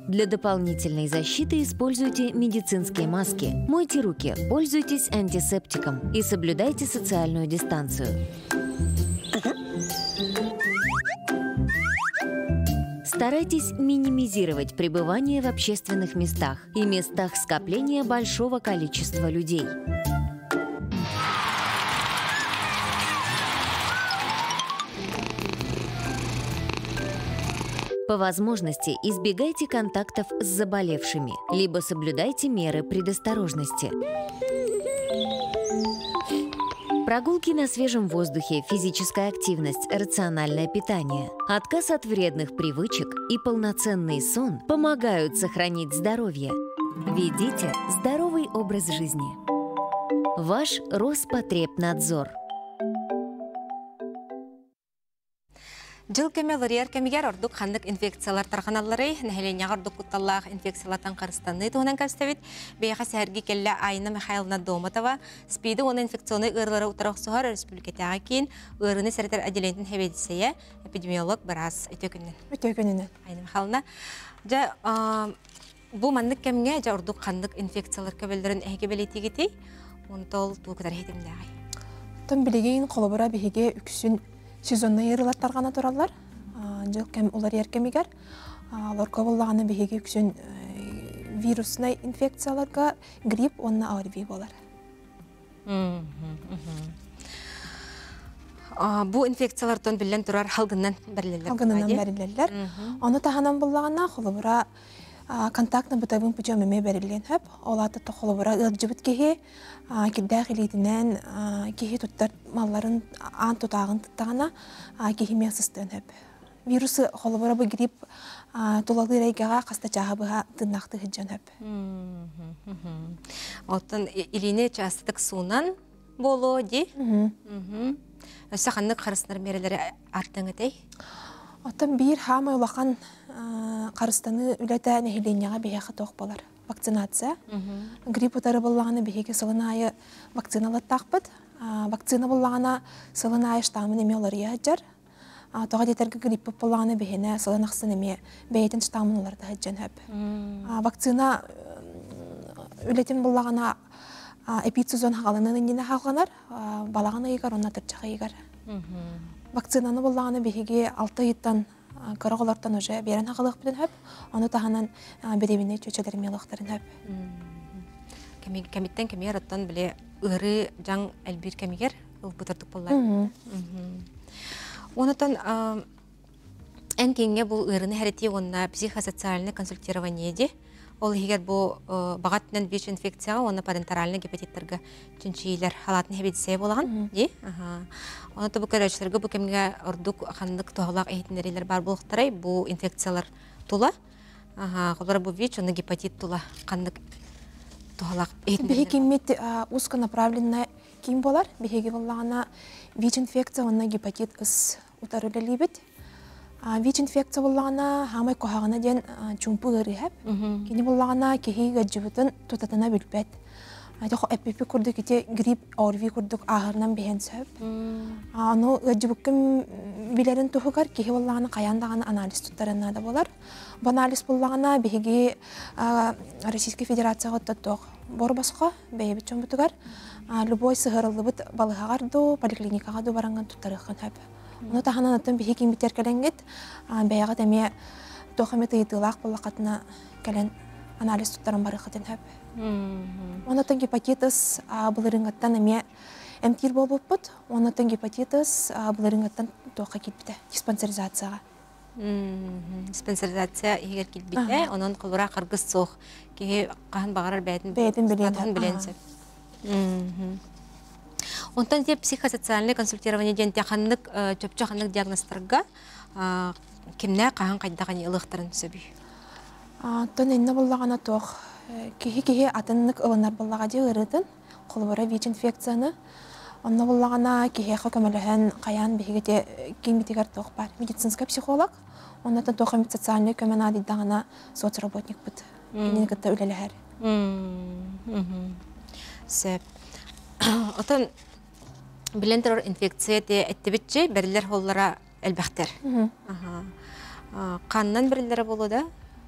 Для дополнительной защиты используйте медицинские маски, мойте руки, пользуйтесь антисептиком и соблюдайте социальную дистанцию. Старайтесь минимизировать пребывание в общественных местах и местах скопления большого количества людей. По возможности избегайте контактов с заболевшими, либо соблюдайте меры предосторожности. Прогулки на свежем воздухе, физическая активность, рациональное питание, отказ от вредных привычек и полноценный сон помогают сохранить здоровье. Ведите здоровый образ жизни. Ваш Роспотребнадзор. Дьыл кэмэ уларыйар кэмигэр ордук ханнык инфекциялар тарҕаналларый, нэһилиэнньэҕэ ордук кутталлаах инфекциялартан харыстаныы туһунан кэпсэбит. Биһиэхэ сэһэргии кэллэ Айна Михайловна Домотова, СПИДи уонна инфекционнай ыарыылары утары охсуһар өрөспүүбүлүкэтээҕи киин ыарыыны сэрэтэр отделениетын сэбиэдиссэйэ, эпидемиолог быраас. Үтүө күнүнэн. Үтүө күнүнэн. Айна Михайловна, дьэ, бу маннык кэмҥэ дьэ ордук ханнык инфекциялар көбөллөрүн эһиги бэлиэтиигитий? Онтол тугу кытары иһитимнээҕий? Оттон билигин холобура биһиги үксүн сезоннай ыарыылар тарҕана тураллар. Дьыл кэм уларыйар кэмигэр. Олорго буоллаҕына биһиги үксүн вируснай инфекцияларга грипп уонна ОРВИ буолар. Бу инфекциялартан биллэн турар халгыннан бэриллэллэр. Халгынынан бэриллэллэр. Ону таһынан буллаҕына холобура контактно бытовым путем эмиэ бэриллиэн сөп. Ол аата холобура ыалдьыбыт киһи кирдээх илиитинэн киһи туттар малларын аан тутааҕын туттаҕына киһи эмиэ сыстыан сөп. Вирус холобура бу грипп тулалыыр эйгэҕэ хаста чааһы быһа тыыннаахтыы сылдьан сөп. Оттон илиини чаастатык суунан буолуо дии. Өссө ханнык харыстанар миэрэлэри артыҥ этэй? Оттон биир хаамай улахан харыстаныы үлэтэ нэһилиэнньэҕэ биһиэхэ туох буолар? Вакцинация. Грипп утары буоллаҕына биһиги сылын аайы вакциналаттаахпыт. Вакцина буоллаҕына сылын аайы штаммын эмиэ уларыйа сылдьар. Тоҕо диэтэргэ гриппит буоллаҕына биһиэнэ сылын ахсын эмиэ бэйэтин штаммын уларыта сылдьан сөп. Вакцина үлэтин буллаҕына эпидсезон хаҕаланан иннинэ хаалганар, балаҕан ыйыгар уонна атырдьах ыйыгар. Вакцинаны буллаҕына биһиги алта ыйыттан кыра оҕолортон уже биэрэн хаҕалыахпытын сөп. Ону таһынан беременнэй чүөчэлэр эмиэ ылыахтарын сөп. Кэмиттэн кэмигэр оттон били ыарыы дьаҥ элбиир кэмигэр ылбыт ордук буоллар. Онотон эн киҥҥэ бу ыарыыны хэрэтии уонна психосоциальное консультирование ди. Ол иһигэр бу баҕа өттүнэн ВИЧ-инфекцияҕа уонна парентеральнай гепатиттарга чинчийиилэр халаатын хэбидисэйэ буолаҕын дии. Онон бу көрөөччүлэргэ бу кэмҥэ ордук ханнык туһалаах иһитиннэриилэр баар буолуохтарай бу инфекциялар тула. Холобура бу ВИЧ уонна гепатит тула ханнык туһалаах иһитиннэриилэр? Биһи киммит узконаправленная киин буолар. Биһиги буоллаҕына ВИЧ-инфекция уонна гепатит С утары үлэлиибит. ВИЧ-инфекция буоллаҕына хаамай куһаҕана диэн чуумпу ыарыы сөп. Кини буоллаҕына киһи ыалдьыбытын тутатына билбэт. Эппиппит курдук ити грипп, ОРВИ курдук ааһарынан биһэн сөп. Ону ыалдьыбыккын билэрин туһугар киһи буоллаҕына хайаан даҕаны анализ туттаран наада буолар. Бу анализ буоллаҕына биһиги Российскай Федерацияҕа оттоттуох бор босхо бэйэбит дьоммутугар любой сыһыарыллыбыт балыһаҕар дуу, поликлиникаҕа дуу бараҥҥын туттарыаххын сөп. Ону таһынан оттон биһиги кииммитигэр кэлэҥҥит бэйэҕит эмиэ туох эмэ ыйытыылаах буоллаххытына кэлэн анализ туттаран барыаххытын сөп. Оннуттан гепатитис былырыыҥҥыттан эмиэ эмтиир буолбуппут. Оннуттан гепатитис былырыыҥҥыттан туохха киирбитэ диспансеризацияҕа. Диспансеризация иһигэр киирбитэ, онон холура харгыс суох. Киһи хаһан баҕарар бэйэтин бэйэтин билиэн билиэн сөп. Онтон те психосоциальное консультирование диэн те ханнык чопчу ханнык диагнозтарга Кимнээх хаһан хайдаҕын ылыахтарын сөбүй? Оттон иннэ буллаҕына туох киһи-киһи атыннык ылынар буоллаҕа дии ыарыытын, холобура ВИЧ-инфекцияны. Онно буллаҕына киһиэхэ көмөлөһөн хайаан биһиги ити кииммитигэр туох баар медицинскэй психолог, оннуттан туох эмит социальнай көмө наадыйдаҕына соцработникпыт кинини кытта үлэлэһэр. Сөп. Отон билэн турар инфекция эттибитчи бэриллэр холлара элбэхтэр. Ханнан бэриллэрэ буолуо да?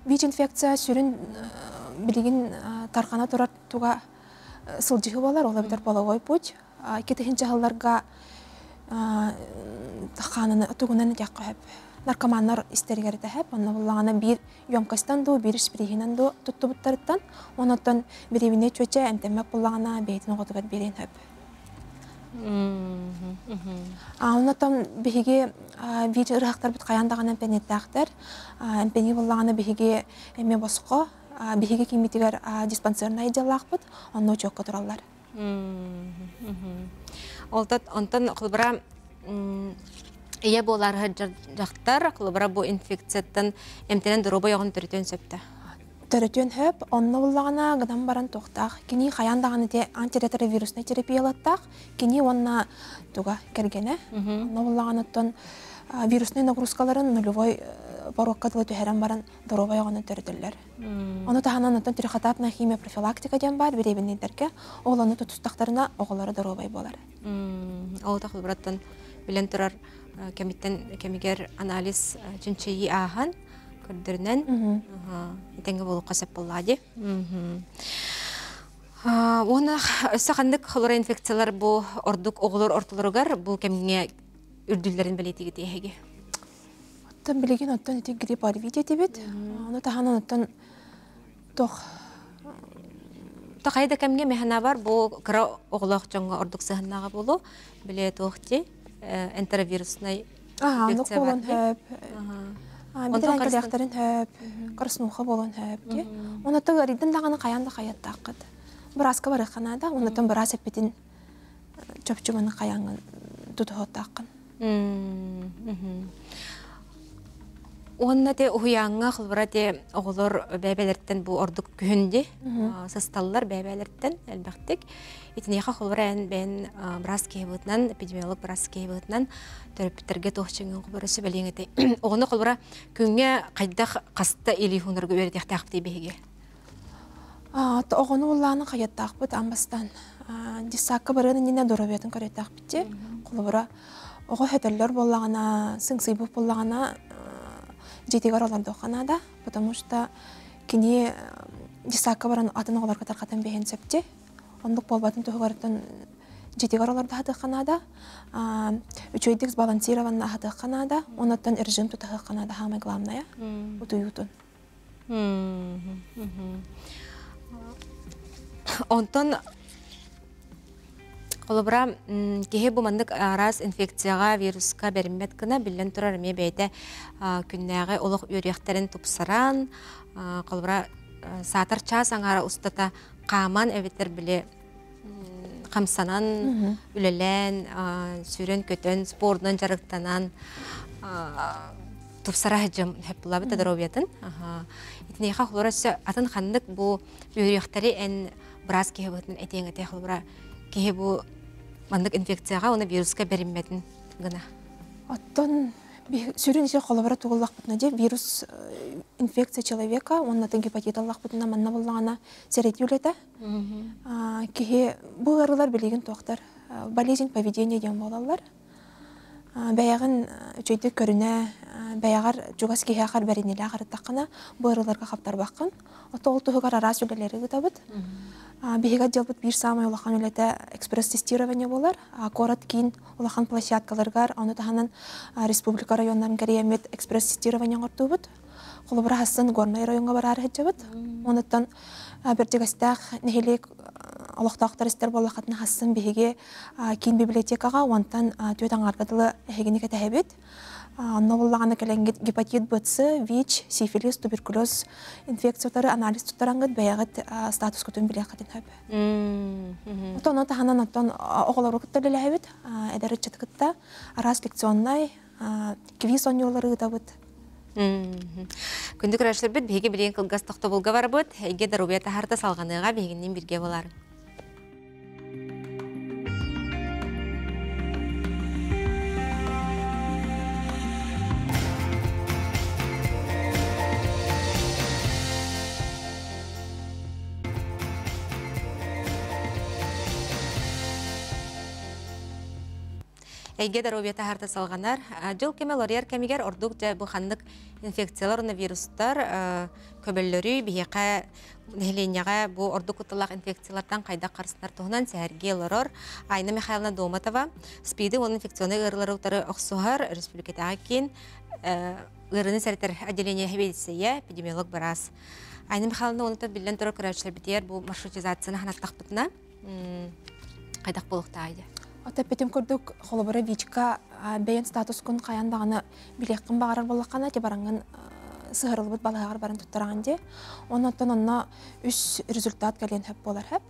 ВИЧ-инфекция сүрүн билигин тарҕана турар туга сылдьыһыы буолар, ол эбэтэр половой путь. Икки дьаһалларга хаананы тугунан этиэххэ сөп. Наркоманнар истэригэр этэһэп, онно буллаҕына биир емкостан дуу, биир шприһинэн дуу туттубуттарыттан, онон бириэбинэй чүөчэ эмтэммэт буллаҕына бэйэтин оҕотугар биэриэн сөп. Оннотон биһиги ВИЧ ыарыһахтарбыт хайаан даҕаны эмтэниэттээхтэр. Эмтэнии буоллаҕына биһиги эмиэ босхо, биһиги кииммитигэр диспансернай отделлаахпыт, онно учуокка тураллар. Онтон холобура ийэ буолар дьахтар холобура бу инфекцияттан эмтэнэн доруобай оҕону төрөтүөн сөп да? Төрөтүөн сөп, онно буллаҕына гынан баран туохтаах. Кини хайаан даҕаны те антиретровируснай терапиялаттаах, кини уонна туга кэргэнэ. Онно буллаҕына оттон вируснай нагрузкаларын нулевой порокка дылы түһэрэн баран доруобай оҕону төрөтөллөр. Ону таһынан оттон трехэтапная химиопрофилактика диэн баар бириэбиннэйдэргэ ол ону тутустахтарына оҕолоро доруобай буолар. Ол тахылбараттан билэн турар кэмиттэн кэмигэр анализ чинчийии ааһан көрдөрүнэн этэҥҥэ буолуохха сөп буоллаа дии. Уонна өссө ханнык холоро инфекциялар бу ордук оҕолор ортолоругар бу кэмҥэ үрдүллэрин бэлиэтиигит эһиги? Оттон билигин оттон ити грипп ОРВИ диэтибит. Ону таһынан оттон туох Хайа да кэмҥэ механабар бу кыра оҕолоох дьоҥҥо ордук сыһыннаҕа буолуо. Билэ туох дии энтеровируснай Оннук буолуон сөп. Бүтэрэн кэлиэхтэрин сөп. Краснуха буолуон сөп дии. Онуттан ыарыйдын даҕаны хайаан да хайаттааххыт. Бырааска барыахха наада. Онуттан быраас эппитин чопчу маны хайааҥҥын тутуһуохтааххын. Уонна те уһуйааҥҥа холобура те оҕолор бэйбэлэртэн бу ордук күһүн ди сысталлар бэйбэлэртэн элбэхтик. Итиниэхэ холобура эн бэйэн быраас киһи быһыытынан, эпидемиолог быраас киһи быһыытынан төрөппүттэргэ туох чөҥҥүн холобура сүбэлиэҥ этэй? Оҕону холобура күҥҥэ хайдах хаста илии уунарга үөрэтиэхтээхпитий биһиги? Оҕону улааны хайаттаахпыт аан бастаан дьыссаакка барыан иннинэ доруобуйатын көрүөхтээхпит дии. Холобура, оҕо сөтөллөр буоллаҕына, сыҥсыйбыт буоллаҕына дьиэтигэр олордуохха наада, потому что кини дьыссаакка баран атын оҕолорго тарҕатан биэриэн сөп дии. Оннук буолбатын туһугар дьиэтигэр олордо сатыахха наада. Үчүгэйдик сбалансированно аһатыахха наада. Оннуттан режим тутуһуохха наада, самое главное, утуйуутун. Онтон холобура киһи бу маннык араас инфекцияҕа, вируска бэриммэт гына биллэн турар эмиэ бэйэтэ күннээҕи олох үөрүйэхтэрин тупсаран, холобура саатар чаас аҥаара устата хааман эбэтэр били хамсанан, үлэлээн, сүүрэн-көтөн, спордунан дьарыктанан тупсара сылдьым хөп здоровьятын. Итиниэхэ холобура өссө атын ханнык бу үөрүйэхтэри эн быраас киһи быһыытынан этиэҥ этэ холобура киһи бу маннык инфекцияҕа уонна вируска бэриммэтин гына. Оттон сүрүн ити холобура тугуллахпытына дии вирус инфекция человека уонна гепатит аллахпытына манна буллаҕына сэрэтии үлэтэ. Киһи бу ыарыылар билигин туохтар болезнь поведения диэн буолаллар. Бэйэҕин үчүгэйдик көрүнэ, бэйэҕэр чугас киһиэхэр бэриниилээх ырыттаххына, бу ыарыыларга хаптарбаккын. Ото ол туһугар араас үлэлэри ыытабыт. Биһиги отделбыт биир саамай улахан үлэтэ экспресс-тестирование буолар. Куорат киин улахан площадкаларыгар, ону таһынан республика районнарын кэрийэммит экспресс-тестирование оҥортуубут. Холобура, хассын Горнай райоҥҥа бараары сылдьабыт. Онуттан Бэрдьигэстээх нэһилиэк олохтоохтор истэр буоллаххытына хассын биһиги киин библиотекаҕа уонтан түөрт аҥаарга дылы эһигини кэтэһэбит. Онно буллаҕына кэлэҥҥит гепатит БЦ, ВИЧ, сифилис, туберкулез инфекциялары анализ туттараҥҥыт бэйэҕит статускутун билиэххитин сөп. Оттон ону таһынан оттон оҕолору кытта үлэлэһэбит, эдэр ыччаты кытта араас лекционнай квиз оонньуулары ыытабыт. Күндү көрөөччүлэрбит, биһиги билигин кылгас тохтобулга барбыт. Эйгэ доруобуйа таһаарта салҕаныаҕа биһигинниин бииргэ буолар. Эйгэ доруобуйа таһаарта салҕанар. Дьыл кэмэ уларыйар кэмигэр ордук дьэ бу ханнык инфекциялар уонна вирустар көбөллөрүй биһиэхэ нэһилиэнньэҕэ бу ордук кутталлаах инфекциялартан хайдах харыстанар туһунан сэһэргии олорор Айна Михайловна Домотова СПИДи уонна инфекционнай ыарыылары утары охсуһар республикатааҕы киин ыарыыны сэрэтэр отделение сэбиэдиссэйэ, эпидемиолог быраас. Айна Михайловна онута биллэн турар көрөөччүлэрбитигэр бу маршрутизацияны ханаттахпытына хайдах буолуохтаай дии. Ото эппитим курдук, холобура ВИЧка бэйэн статускун хайан даҕаны билиэххин баҕарар буоллаххына, те бараҥҥын сыһырыллыбыт балыһаҕар баран туттараҕын дии. Оннуттан онно үс результат кэлиэн сөп буолар сөп.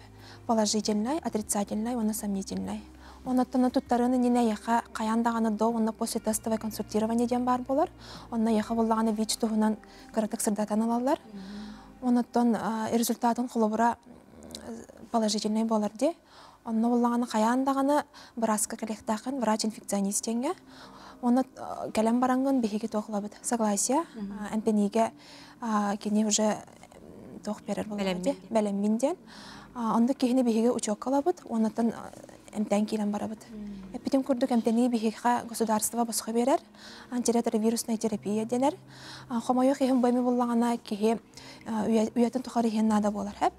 Положительный, отрицательный уонна сомнительный. Оннуттан туттарыан иннинэ эйиэхэ хайаан даҕаны до уонна после тестовое консультирование диэн баар буолар. Онно эйиэхэ буоллаҕына ВИЧ туһунан кыратык сырдатан ылаллар. Оннуттан результатын холобура положительный буолар дии. Онно буоллаҕына хайаан даҕаны бырааска кэлиэхтээххин, врач-инфекционист диэҥҥэ. Уонна кэлэн бараҥҥын биһиги туох ылабыт? Согласие. Эмтэниигэ кини уже туох биэрэр буоллаҕа дии, бэлэммин диэн. Оннук киһини биһиги учуокка ылабыт, уоннаттан эмтээн киирэн барабыт. Эппитим курдук эмтэнии биһиэхэ государство босхо биэрэр. Антиретровирусная терапия дэнэр. Хомойуох иһин бу эми буллаҕына киһи үйэтин тухары иһиэн наада буолар хэп.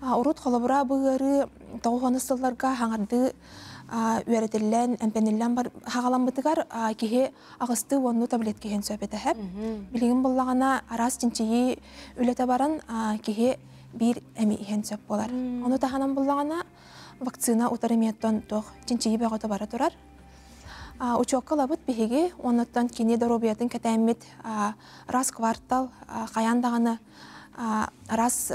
Урут холобура бу ыарыы 90 сылларга хаҥардыы үөрэтиллэн, эмтэниллэн хаҕаламмытыгар киһи аҕыстыы уоннуу таблетка иһин сөп этэ хэп. Билигин буллаҕына араас чинчийии үлэтэ баран киһи биир эми иһэн сөп буолар. Ону таһынан буллаҕына вакцина утары эмиэттэн туох чинчийии бөҕөтө бара турар. Учуокка ылабыт биһиги, оннуттан кини доруобуйатын кэтээммит раз квартал хайаан даҕаны раз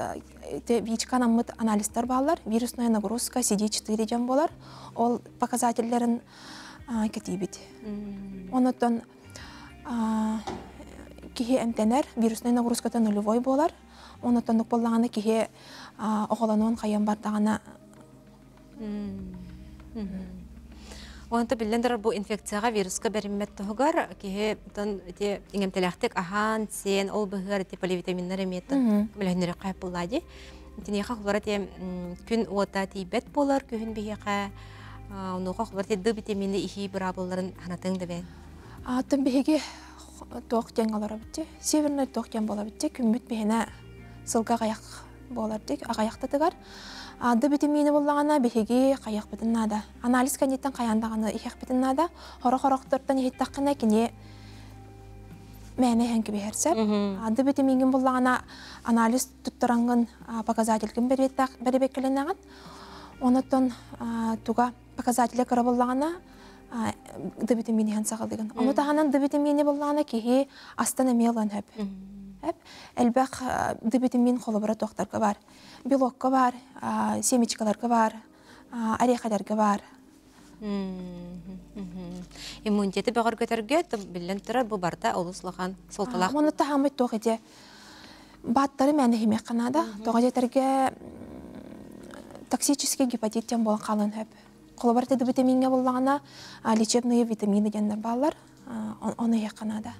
ВИЧка анаммыт анализтар бааллар. Вирусная нагрузка CD4 диэн буолар. Ол показателлэрин кэтиибит. Оннуттан киһи эмтэнэр, вирусная нагрузката нулевой буолар. Оннуттан буоллаҕына киһи оҕолонуон хайан бардаҕына Онто биллэн турар бу инфекцияҕа вируска бэриммэт туһугар киһи тон ити иҥэмтэлээхтик аһаан, сиэн, ол быһыар ити поливитаминнар эмиэ көмөлөһүннэриэххэ буоллаа дии. Итиниэхэ холобура ити күн уота тиийбэт буолар күһүн биһиэхэ онуоха холобура ити Д витамины иһии быраабылаларын санатыҥ да бэйэн. Атын биһиги туох диэн олоробут дии. Северный туох диэн буолабыт дии. Күммүт биһинэ сылга аҕыйах буолар дик аҕыйахтатыгар Ды витамины буллаҕына биһиги хайыахпытын наада. Анализ кэнниттэн хайаан даҕаны иһиэхпитин наада. Хорох-хорохтортон иһиттэххинэ кини мээнэ иһэн кэбиһэр сөп. Ды витамиҥҥин буллаҕына анализ туттараҥҥын показателькин бэрэбиэркэлэнэҕин. Онотон туга показателя кыра буллаҕына Д витамин иһэн саҕалыгын. Ону таһынан Д витамини буллаҕына киһи астан эмиэ ылан сөп. Элбэх Д витамин холобура туохтарга бар. Белокка бар, семечкаларга бар, орехаларга бар. Иммунитеты бөҕөргөтөргө биллэн турар бу барыта олус улахан суолталаах. Оны таһаммыт туох ити бааттары мээнэ иһимиэххэ наада. Тоҕо диэтэргэ токсический гепатит диэн буолан хаалан сөп. Холобур, ити витамиҥҥа буллаҕына лечебные витамины диэннэр бааллар. Ону иһиэххэ наада.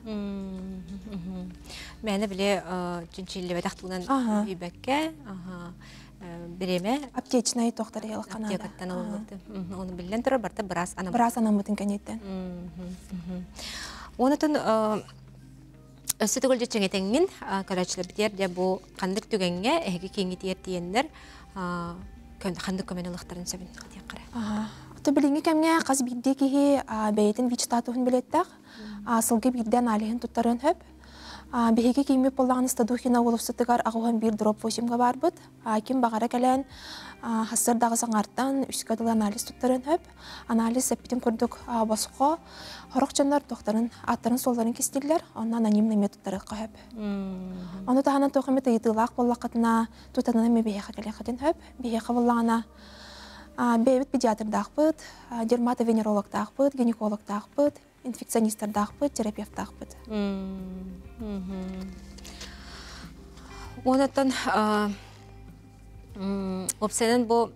Мээнэ били чинчиллибэтэх тугунан үүйбэккэ бириэмэ аптечнай тохтор иһиэххэ наада. Аптекаттан ылыллыбыт. Ону биллэн турар барыта быраас анаммыт. Быраас анаммытын кэнниттэн. Онотон өссө төгүл дьэ чэҥэтэҥҥин көрөөччүлэрбитигэр дьэ бу ханнык түгэҥҥэ эһиги кииҥҥитигэр тиийэннэр ханнык көмөнү ылыахтарын сөбүн этиэххэ эрэ. Ото билиҥҥи кэмҥэ хас биирдии киһи бэйэтин ВИЧ статуһун билиэттээх, сылга биирдэ аналиһын туттарыан сөп. Биһиги кииммит буоллаҕына Стадухина уулуссатыгар 81 дробь 8-га баарбыт. Ким баҕара кэлэн сарсыардаҕы саҥартан үскэ дылы анализ туттарыан сөп. Анализ эппитин курдук босхо сорох дьоннор туохтарын ааттарын-суолларын кистииллэр, онно анонимный методтарыахха сөп. Ону таһынан туох эмит ыйытыылаах буоллаххытына тутанан эмиэ биһиэхэ кэлиэххитин сөп. Биһиэхэ буоллаҕына бэйэбит педиатрдаахпыт, дерматовенерологтаахпыт, гинекологтаахпыт. Инфекционистардаахпыт, терапевтаахпыт. Онтон опсайынан бу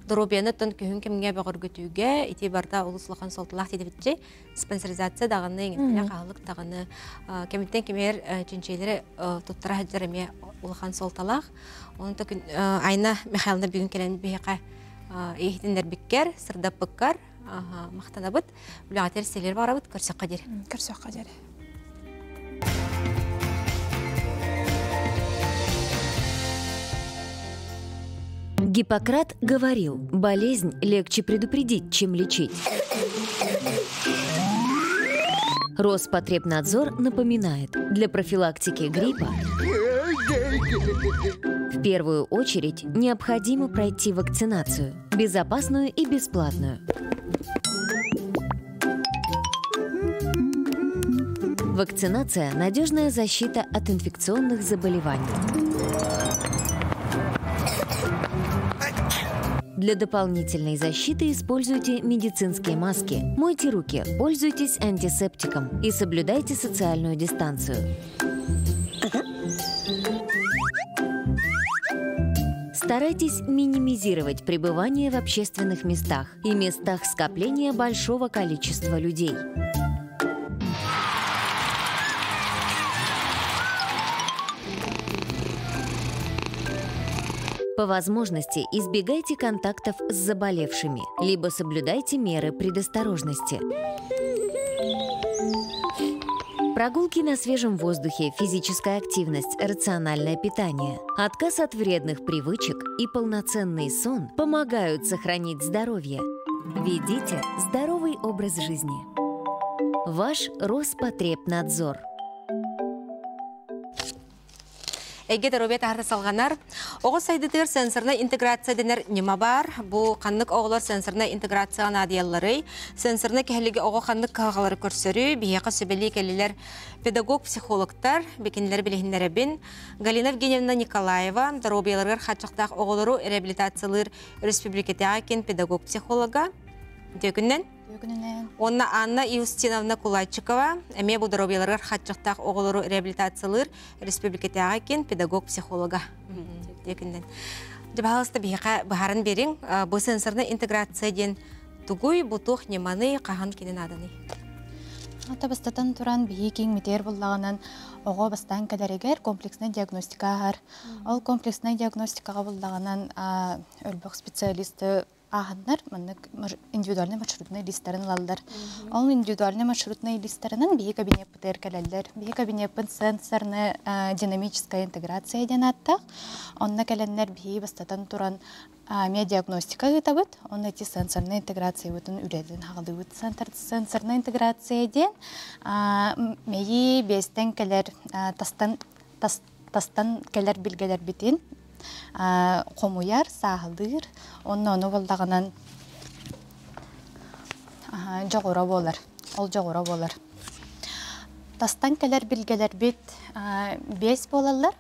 доруобуйаны оттон күһүн кэмҥэ бөҕөргөтүүгэ ити барда олус улахан суолталаах диэбитчи диспансеризация даҕаны иҥэмтэлээх аһылык даҕаны кэмиттэн кэмигэр чинчийлэри туттара сылдьар эмиэ улахан суолталаах. Онон Айна Михайловна бүгүн кэлэн биһиэхэ иһитиннэрбиккэр, сырдаппыккар махтанабыт. Үлэҕитигэр сэлиэр барабыт, көрсөххө диэри. Көрсөххө диэри. Гиппократ говорил, болезнь легче предупредить, чем лечить. Роспотребнадзор напоминает, для профилактики гриппа в первую очередь необходимо пройти вакцинацию, безопасную и бесплатную. Вакцинация – надежная защита от инфекционных заболеваний. Для дополнительной защиты используйте медицинские маски, мойте руки, пользуйтесь антисептиком и соблюдайте социальную дистанцию. Старайтесь минимизировать пребывание в общественных местах и местах скопления большого количества людей. По возможности избегайте контактов с заболевшими, либо соблюдайте меры предосторожности. Прогулки на свежем воздухе, физическая активность, рациональное питание, отказ от вредных привычек и полноценный сон помогают сохранить здоровье. Ведите здоровый образ жизни. Ваш Роспотребнадзор. Эйгэ доруобуйа таһарда салҕанар. Оҕо сайдытыгар сенсорнай интеграция дэнэр ньыма баар. Бу ханнык оҕолор сенсорнай интеграцияҕа наадыйалларый? Сенсорнай кэһэлиги оҕо ханнык кыһалҕалары көрсөрүй? Биһиэхэ сүбэлии кэллилэр педагог-психологтар, бикинилэр билиһиннэрэбин. Галина Евгеньевна Николаева, доруобуйаларыгар хааччахтаах оҕолору реабилитациялыыр республикатааҕы киин педагог-психолога. Үтүө Күнүнэн. Уонна Анна Иустиновна Кулачикова эмиэ бу доруобуйаларыгар хааччахтаах оҕолору реабилитациялыыр республикатааҕы киин педагог-психолога. Үтүө Дьэ, баһаалыста биһиэхэ быһааран биэриҥ. Бу сенсорнай интеграция диэн тугуй, бу туох ньыманый, хаһан кини нааданый? Ата бастатан туран биһи киҥ митээр буллаҕынан оҕо бастаан кэлэригэр комплекснай диагностика ааһар. Ол комплекснай диагностикаҕа буллаҕынан өлбөх специалисты ааһаннар маннык индивидуальный маршрутный листарын ылаллар. Ол индивидуальный маршрутный листарынан биһи кабинеппытыгар кэлэллэр. Биһи кабинеппыт сенсорная динамическая интеграция диэн ааттаах. Онно кэлэннэр биһи бастатан туран медиагностика ыытабыт. Онно эти сенсорная интеграциябытын үлэлин хаҕалыыбыт. Сенсорная интеграция диэн мэйии биэстэн кэлэр тастан тастан кэлэр билгэлэрбитин хомуйар, сааһылыыр, онно ону буллаҕынан дьоҕура буолар. Ол дьоҕура буолар. Тастан кэлэр билгэлэрбит биэс буолаллар.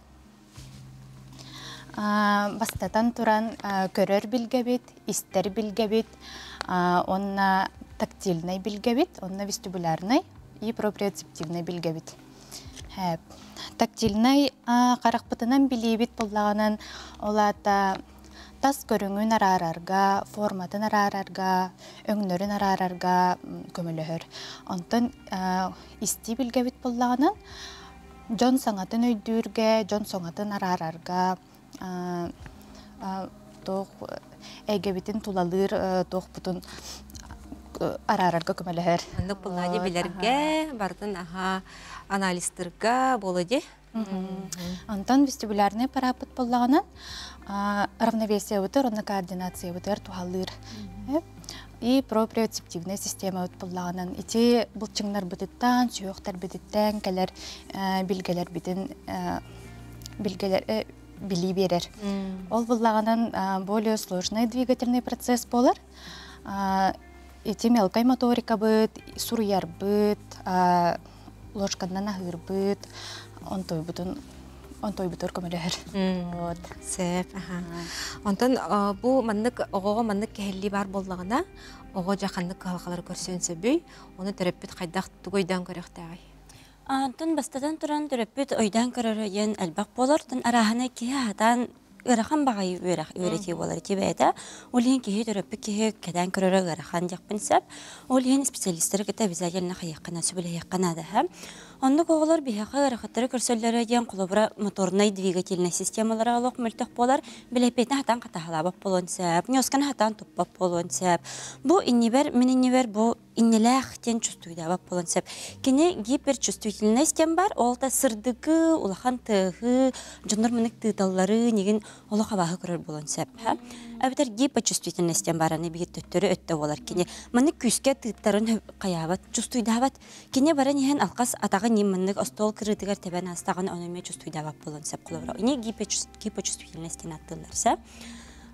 Бастатан туран көрөр билгэбит, истэр билгэбит, уонна тактильнай билгэбит, онно вестибулярнай и проприоцептивнай билгэбит. Тактильнай харахпытынан билиибит буллаҕынан, ол аата тас көрүҥүн араарарга, форматын араарарга, өҥнөрүн араарарга көмөлөһөр. Онтон истии билгэбит буллаҕынан, дьон саҥатын өйдүүргэ, дьон саҥатын араарарга, туох эйгэбитин тулалыыр туохпутун араарарга көмөлөһөр. Оннук буллаҕа билэргэ, барытын аха анализтырга буолуо дии. Онтон вестибулярный аппарааппыт буоллаҕына равновесиебытыр уонна координациябытыгар туһалыыр. И проприоцептивная системабыт буоллаҕынан ити былчыҥнарбытыттан, сүһүөхтэрбититтэн кэлэр билгэлэрбитин билгэлэр билии биэрэр. Ол буллаҕынан более сложный двигательный процесс буолар. Ити мелкай моторикабыт, суруйарбыт, ложканан аһыырбыт, онтуйбутун Онтойбутугар көмөлөһөр. Вот. Сөп, аха. Онтон бу маннык оҕоҕо маннык кэһиллии баар буоллаҕына, оҕо дьэ ханнык кыһалҕалары көрсүөн сөбүй? Ону төрөппүт хайдах тугу өйдөөн көрүөхтээҕий? Онтон бастатан туран төрөппүт өйдөөн көрөрө диэн элбэх буолар. Оттон арааһынай киһи сатаан ыарахан баҕайы үөрэх үөрэтии буолар ити бэйэтэ. Ол иһин киһи төрөппүт киһи кэтээн көрөрө ыарахан диэхпин сөп. Ол иһин специалистары кытта обязательно хайыахха сөбүлэһиэххэ наада. Оннук оҕолор биһиэхэ ыарахаттары көрсөллөрө диэн холобура моторнай двигательнай системалара олох мөлтөх буолар, билэппиэтин хатаан хатаһалаабат буолуон сөп, ньуосканы хатаан туппат буолуон сөп. Бу иннибэр, мин иннибэр бу иннилээх диэн чувствуйдаабат буолуон сөп. Кини гиперчувствительность диэн бар, ол да сырдыгы, улахан тыаһы, дьоннор мынык тыыталлары, нигин олох абааһы көрөр буолуон сөп. Эбэтэр гипочувствительность диэн бар, аны биир төттөрү өттө буолар. Кини маннык күүскэ тыыттарын хайаабат, чувствуйдаабат. Кини баран иһэн алхас атаҕы ньим маннык остуол кырыытыгар тэбэн аастаҕына ону эмиэ чувствуйдаабат буолуон сөп холобура. Ини гипочувствительность диэн ааттыыллар сөп.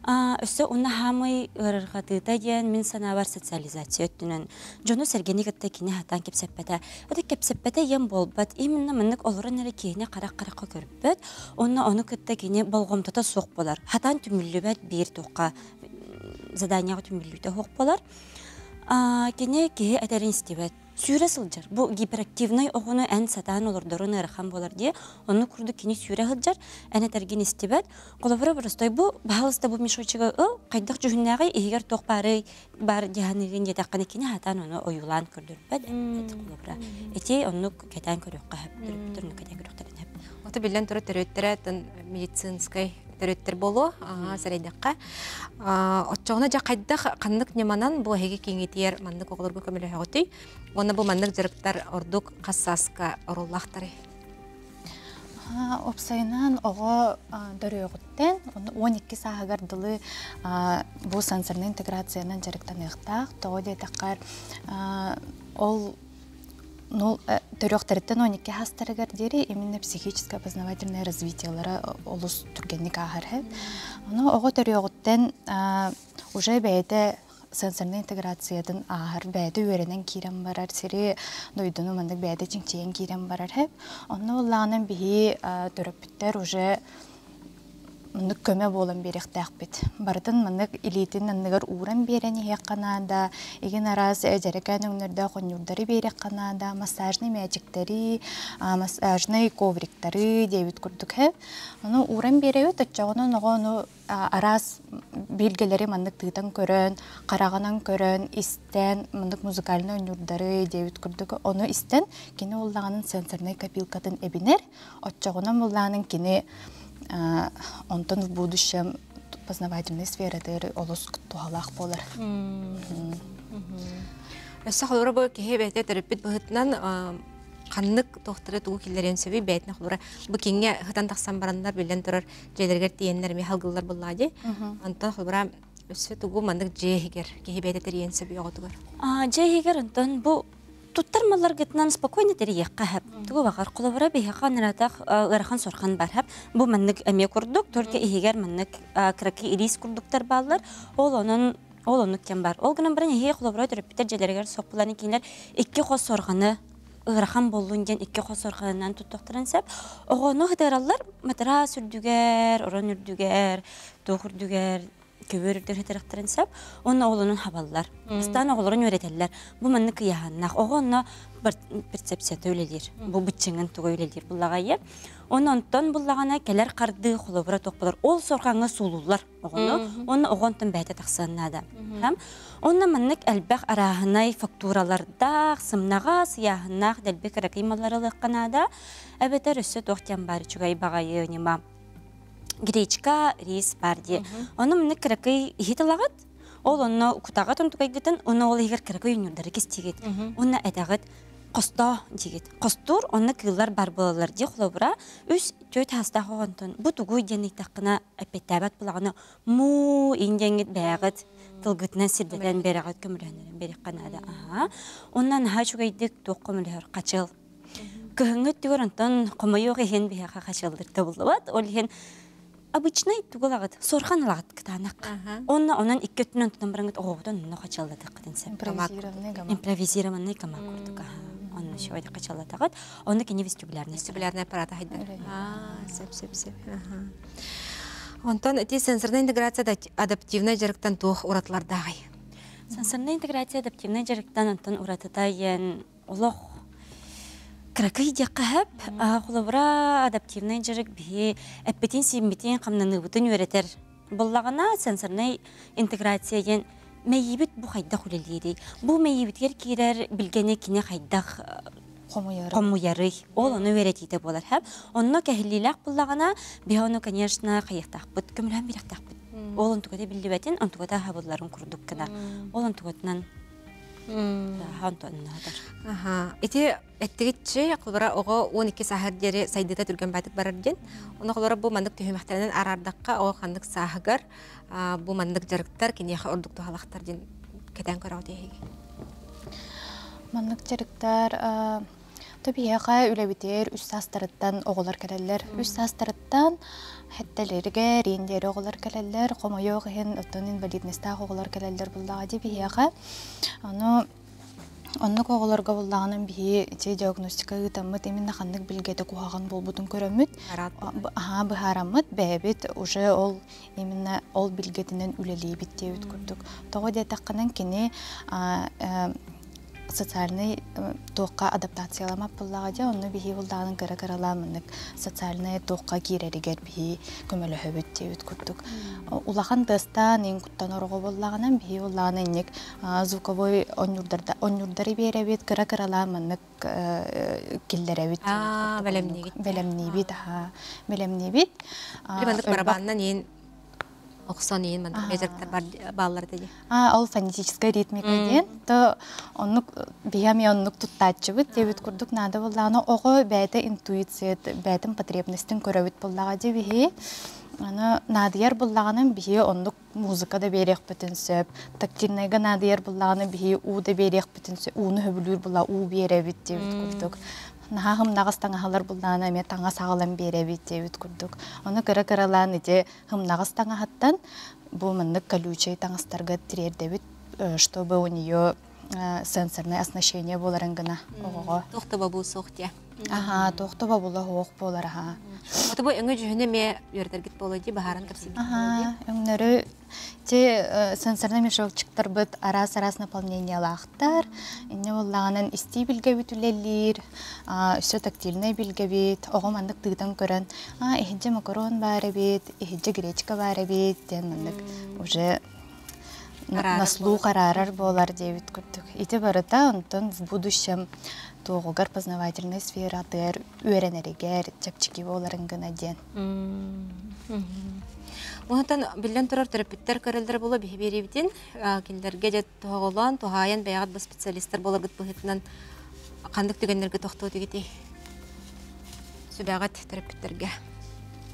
Өссө уонна хаамый ыарырҕатыыта диэн мин санаабар социализация өттүнэн дьону-сэргэни кытта кини хатаан кэпсэппэтэ. Это кэпсэппэтэ диэн буолбат. Именно маннык олорон эрэ киһини харах-харахха көрбөт. Онно ону кытта кини болҕомтото суох буолар. Хатаан түмүллүбэт биир туохха заданиеҕа түмүллүүтэ суох буолар. Кини киһи этэрин истибэт. Сүүрэ сылдьар. Бу гиперактивнай оҕону эн сатаан олордорун ыарахан буолар дии. Оннук курдук кини сүүрэ сылдьар, эн этэргин истибэт. Холобура простой бу, баһаалыста бу мешочега ыл, хайдах дьүһүннээҕий, иһигэр туох баарый, баар дьаһаныгын диэтэххинэ кини сатаан ону ойуулаан көрдөрбөт. Холобура, ити оннук кэтээн көрүөххэ сөп, төрөппүттэр оннук кэтээн көрүөхтэрин сөп. Ото биллэн турар төрүттэрэ медицинскэй төрүттэр буолуо сэрэйдэххэ. Оччоҕуна дьэ хайдах ханнык ньыманан бу эһиги кииҥитиэр маннык оҕолорго көмөлөһөҕүтүй? Уонна бу маннык дьарыктар ордук хас сааска оруоллаахтарый? Уопсайынан оҕо төрүөҕүттэн 12 сааһыгар дылы бу сенсорнай интеграциянан дьарыктаныахтаах. Тоҕо диэтэххэ ол Ну, төрүөхтэриттэн 12 саастарыгар диэри именно психическое опознавательное развитиелара олус түргэнник ааһар эһэ. Ону оҕо төрүөҕүттэн уже бэйэтэ сенсорнай интеграциятын ааһар, бэйэтэ үөрэнэн киирэн барар, сири дойдуну маннык бэйэтэ чинчийэн киирэн барар эһэ. Онно буоллаҕына биһи төрөппүттэр уже Маннык көмө буолан биэриэхтээхпит. Барытын маннык илиитин анныгар ууран биэрэн иһиэххэ наада, игин араас дьэрэкээн өҥнөрдөөх оонньуурдары биэриэххэ наада, массажнай мээчиктэри, массажнай ковриктары диэбит курдук һэ. Ону ууран биэрэбит, оччоҕуна оҕо ону араас билгэлэри маннык тыытан көрөн, хараҕынан көрөн, истэн, маннык музыкальнай оонньуурдары диэбит курдук ону истэн кини уллаҕанын сенсорнай копилкатын эбинэр. Оччоҕуна муллаанын кини онтон в будущем познавательной сфератыгар олус туһалаах буолар. Өссө холобура бу киһи бэйэтэ төрөппүт быһыытынан ханнык туохтары тугу киллэриэн сөбүй бэйэтин холобура бу киҥҥэ сытан тахсан бараннар биллэн турар дьиэлэригэр тиийэннэр эмиэ халгыллар буоллаҕа дии. Онтон холобура өссө тугу маннык дьиэ иһигэр киһи бэйэтэ тэрийиэн сөбүй оҕотугар? Дьиэ иһигэр онтон бу туттар малларгытынан спокойно тэрийиэххэ сөп. Тугу баҕар холобура биһиэхэ ынаратах ыарахан сорхан бар сөп. Бу маннык эмиэ курдук, только иһигэр маннык кыракый ириис курдуктар бааллар. Ол онон ол оннук кэм бар. Ол гынан баран эһиги холобура төрөппүттэр дьиэлэригэр соппуларын кинилэр икки хос сорҕаны ыарахан буоллун диэн икки хос сорҕанынан туттуохтарын сөп. Оҕону хытыараллар матыраас үрдүгэр, орон үрдүгэр, туох үрдүгэр көбүөр үрдүгэр хытырыктарын сөп уонна оҕолорун хабаллар. Бастаан оҕолорун үөрэтэллэр. Бу маннык ыйааһыннаах. Оҕо онно перцепцията үлэлиир. Бу быччыҥын туга үлэлиир буллаҕайы. Онон онтон буллаҕына кэлэр хардыы холобура туох болар. Ол сорҕаҥҥа суулуллар оҕону. Онно оҕо онтон бэйэтэ тахсыан наада. Онно маннык элбэх арааһынай фактуралардаах, сымнаҕас, ыйааһыннаах дэлби кыракый маллары ылыахха наада. Эбэтэр өссө туох диэн баар үчүгэй баҕайы ньыма гречка, рис баар дии. Ону маннык кыракый иһит ылаҕыт, ол онно кутаҕыт онтукайгытын, онно ол иһигэр кыракый үнньүрдары кистиигит. Уонна этэҕит хостоо диигит. Хостуур, онно кыыллар бар буолаллар дии холобура үс түөрт саастаах оҕонтон бу тугуй диэн ыйдаххына эппиэттээбэт буолаҕына муу индиэҥҥит бэйэҕит тылгытынан сирдэтэн биэрэҕит көмөлөһөннөрөн биэриэххэ наада. Аха. Онно наһаа үчүгэйдик туох көмөлөһөр хачыл. Кыһыҥҥы өттүгэр онтон хомойуох иһин биһиэхэ хачыллыр табыллыбат. Ол иһин обычнай тугу ылаҕыт? Суорҕан ылаҕыт кытаанах. Онно онон икки өттүнэн тутан бараҥҥыт оҕоҕутун онно хачыллатыаххытын сөп. Импровизированный гамак. Импровизированный гамак курдук. Онно. Үчүгэйдик хачаллатаҕыт. Онно кини вестибулярный. Вестибулярный аппарата хайдар. Аа, сөп сөп сөп. Онтон ити сенсорная интеграция адаптивнай дьарыктан туох уратылардааҕый? Сенсорная интеграция адаптивнай дьарыктан онтон уратыта диэн олох кыракый диэххэ сөп. Холобура, адаптивнай дьарык биһи эппитин-сииммитин, хамнаныыбытын үөрэтэр Буллаҕына, сенсорнай интеграция диэн мэйиибит бу хайдах үлэлиирий? Бу мэйиибитигэр киирэр билгэни кини хайдах хомуйарый? Ол ону үөрэтиитэ буолар. Онно кэһиллиилээх буллаҕына, биһи ону, конечно, хайыахтаахпыт, көмөлөһөн биэриэхтээхпит. Ол онтуката биллибэтин, онтуката аһабылларын курдук гына. Ол онтукатынан Аха. Ити Эттигитчи, холобура, оҕо 12 сааһар диэри сайдыыта түргэн баатык барар диэн. Ону холобура бу маннык түһүмэхтэринэн араардахха, оҕо ханнык сааһыгар бу маннык дьарыктар киниэхэ ордук туһалахтар диэн кэтээн көрөҕүт эһиги. Маннык дьарыктар Тобиһиэхэ үлэбитигэр үс саастарыттан оҕолор кэлэллэр. Үс саастарыттан хэттэлэригэр индиэри оҕолор кэлэллэр. Хомойуох иһин, оттон инвалидностаах оҕолор кэлэллэр буллаҕа дии биһиэхэ. Ону Оннук оҕолорго буллаҕынан биһи ити диагностика ыытаммыт именно ханнык билгэтэ куһаҕан буолбутун көрөммүт, аһаа быһаараммыт бэйэбит уже ол именно ол билгэтинэн үлэлиибит диэбит курдук. Тоҕо диэтэххинэн кини социальный туохха адаптацияламат буоллаҕа дьэ онно биһи буллаҕынан кыра-кыралаан маннык социальный туохха киирэригэр биһи көмөлөһөбүт диэбит курдук. Улахан тыастаан иҥ куттанар оҕо буоллаҕынан биһи буллаҕына инник звуковой онньуурдары биэрэбит, кыра-кыралаан маннык киллэрэбит. Бэлэмниибит. Бэлэмниибит, аха. Бэлэмниибит. Маннык барабаннан иин охсон иин маннык мезерктер бааллар дии. А, ол фонетическая ритмика диэн. То оннук биһиэм оннук туттааччыбыт диэбит курдук наада буоллаҕына оҕо бэйэтэ интуиция бэйэтин потребностин көрөбүт буоллаҕа дии биһи. Аны наадыйар буоллаҕына биһи оннук музыка да биэриэхпитин сөп, тактильнайга наадыйар буллаҕына биһи уу да биэриэхпитин сөп, ууну сөбүлүүр була уу биэрэбит диэбит курдук. Наһаа хымнаҕас таҥаһалар буллаҕына эмиэ таҥас аҕалан биэрэбит диэбит курдук. Ону кыра-кыралаан ити хымнаҕас таҥаһыттан бу маннык колючай таҥастарга тириэрдэбит, чтобы у нее сенсорное оснащение буоларын гына оҕоҕо. Туох да бобуу суох диэ. Аха, туох да бобула суох буолар аха. Ото бу өҥө дьүһүнэ эмиэ үөрэтэргит буолуо дии, баһааран кэпсиибит буолуо дии. Аха, өҥнөрү те сенсорный мешокчиктарбыт араас-араас наполнениялаахтар. Инньэ буоллаҕынан истии билгэбит үлэлиир, өссө тактильнай билгэбит, оҕо маннык тыытан көрөн, а иһирдьэ макарон баар эбит, иһирдьэ гречка баар эбит диэн маннык уже на слух араарар буолар диэбит курдук. Ити барыта онтон в будущем туоҕугар познавательнай сфератыгар үөрэнэригэр чэпчэки буоларын гына диэн. Онтон биллэн турар төрөппүттэр көрөллөрө буолуо биһи биэриибитин кинилэргэ дьэ тоһоҕолоон туһаайан бэйэҕит бу специалистар буоларгыт быһыытынан ханнык түгэннэргэ тохтуо этигитий сүбэҕит төрөппүттэргэ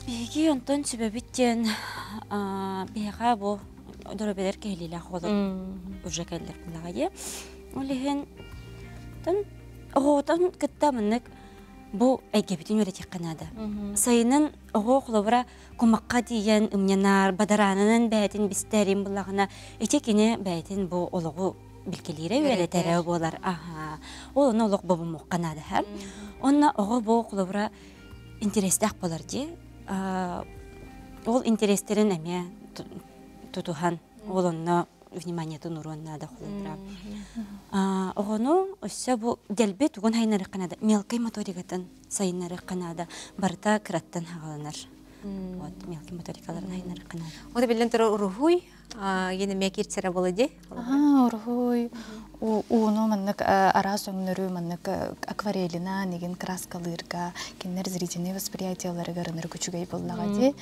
Биһиги онтон сүбэбит диэн биһиэхэ бу доруобуйалар кэһилиилээх оҕолор уже кэллэр буллаҕа дии. Ол иһин оҕотон кытта маннык бу эйгэбитин үөрэтиэххэ наада. Сайынын оҕо холобура кумахха тиийэн ымньанар, бадараанынан бэйэтин бистэрин буллаҕына ити кини бэйэтин бу олоҕу билгэлиирэ үөрэтэрэ буолар. Аха. Ол ону олох бобумуохха наада. Онно оҕо бу холобура интэриэстээх буолар дии. Ол интэриэстэрин эмиэ тутуһан, ол онно вниманиетын уруон наада холобура. Оҕону өссө бу дэлби тугун сайыннарыахха наада, мелкай моторикатын сайыннарыахха наада. Барыта кыраттан хаҕаланар. Вот мелкий моторикаларын сайыннарыахха наада. Вот биллэн турар уруһуй Ене эмиэ киирсэрэ буолуо дии. Уруһуй ууну маннык араас өҥнөрү маннык акварелинан игин краскалыырга кинилэр зрительный восприятиеларыгар ынырык үчүгэй буоллаҕа дии.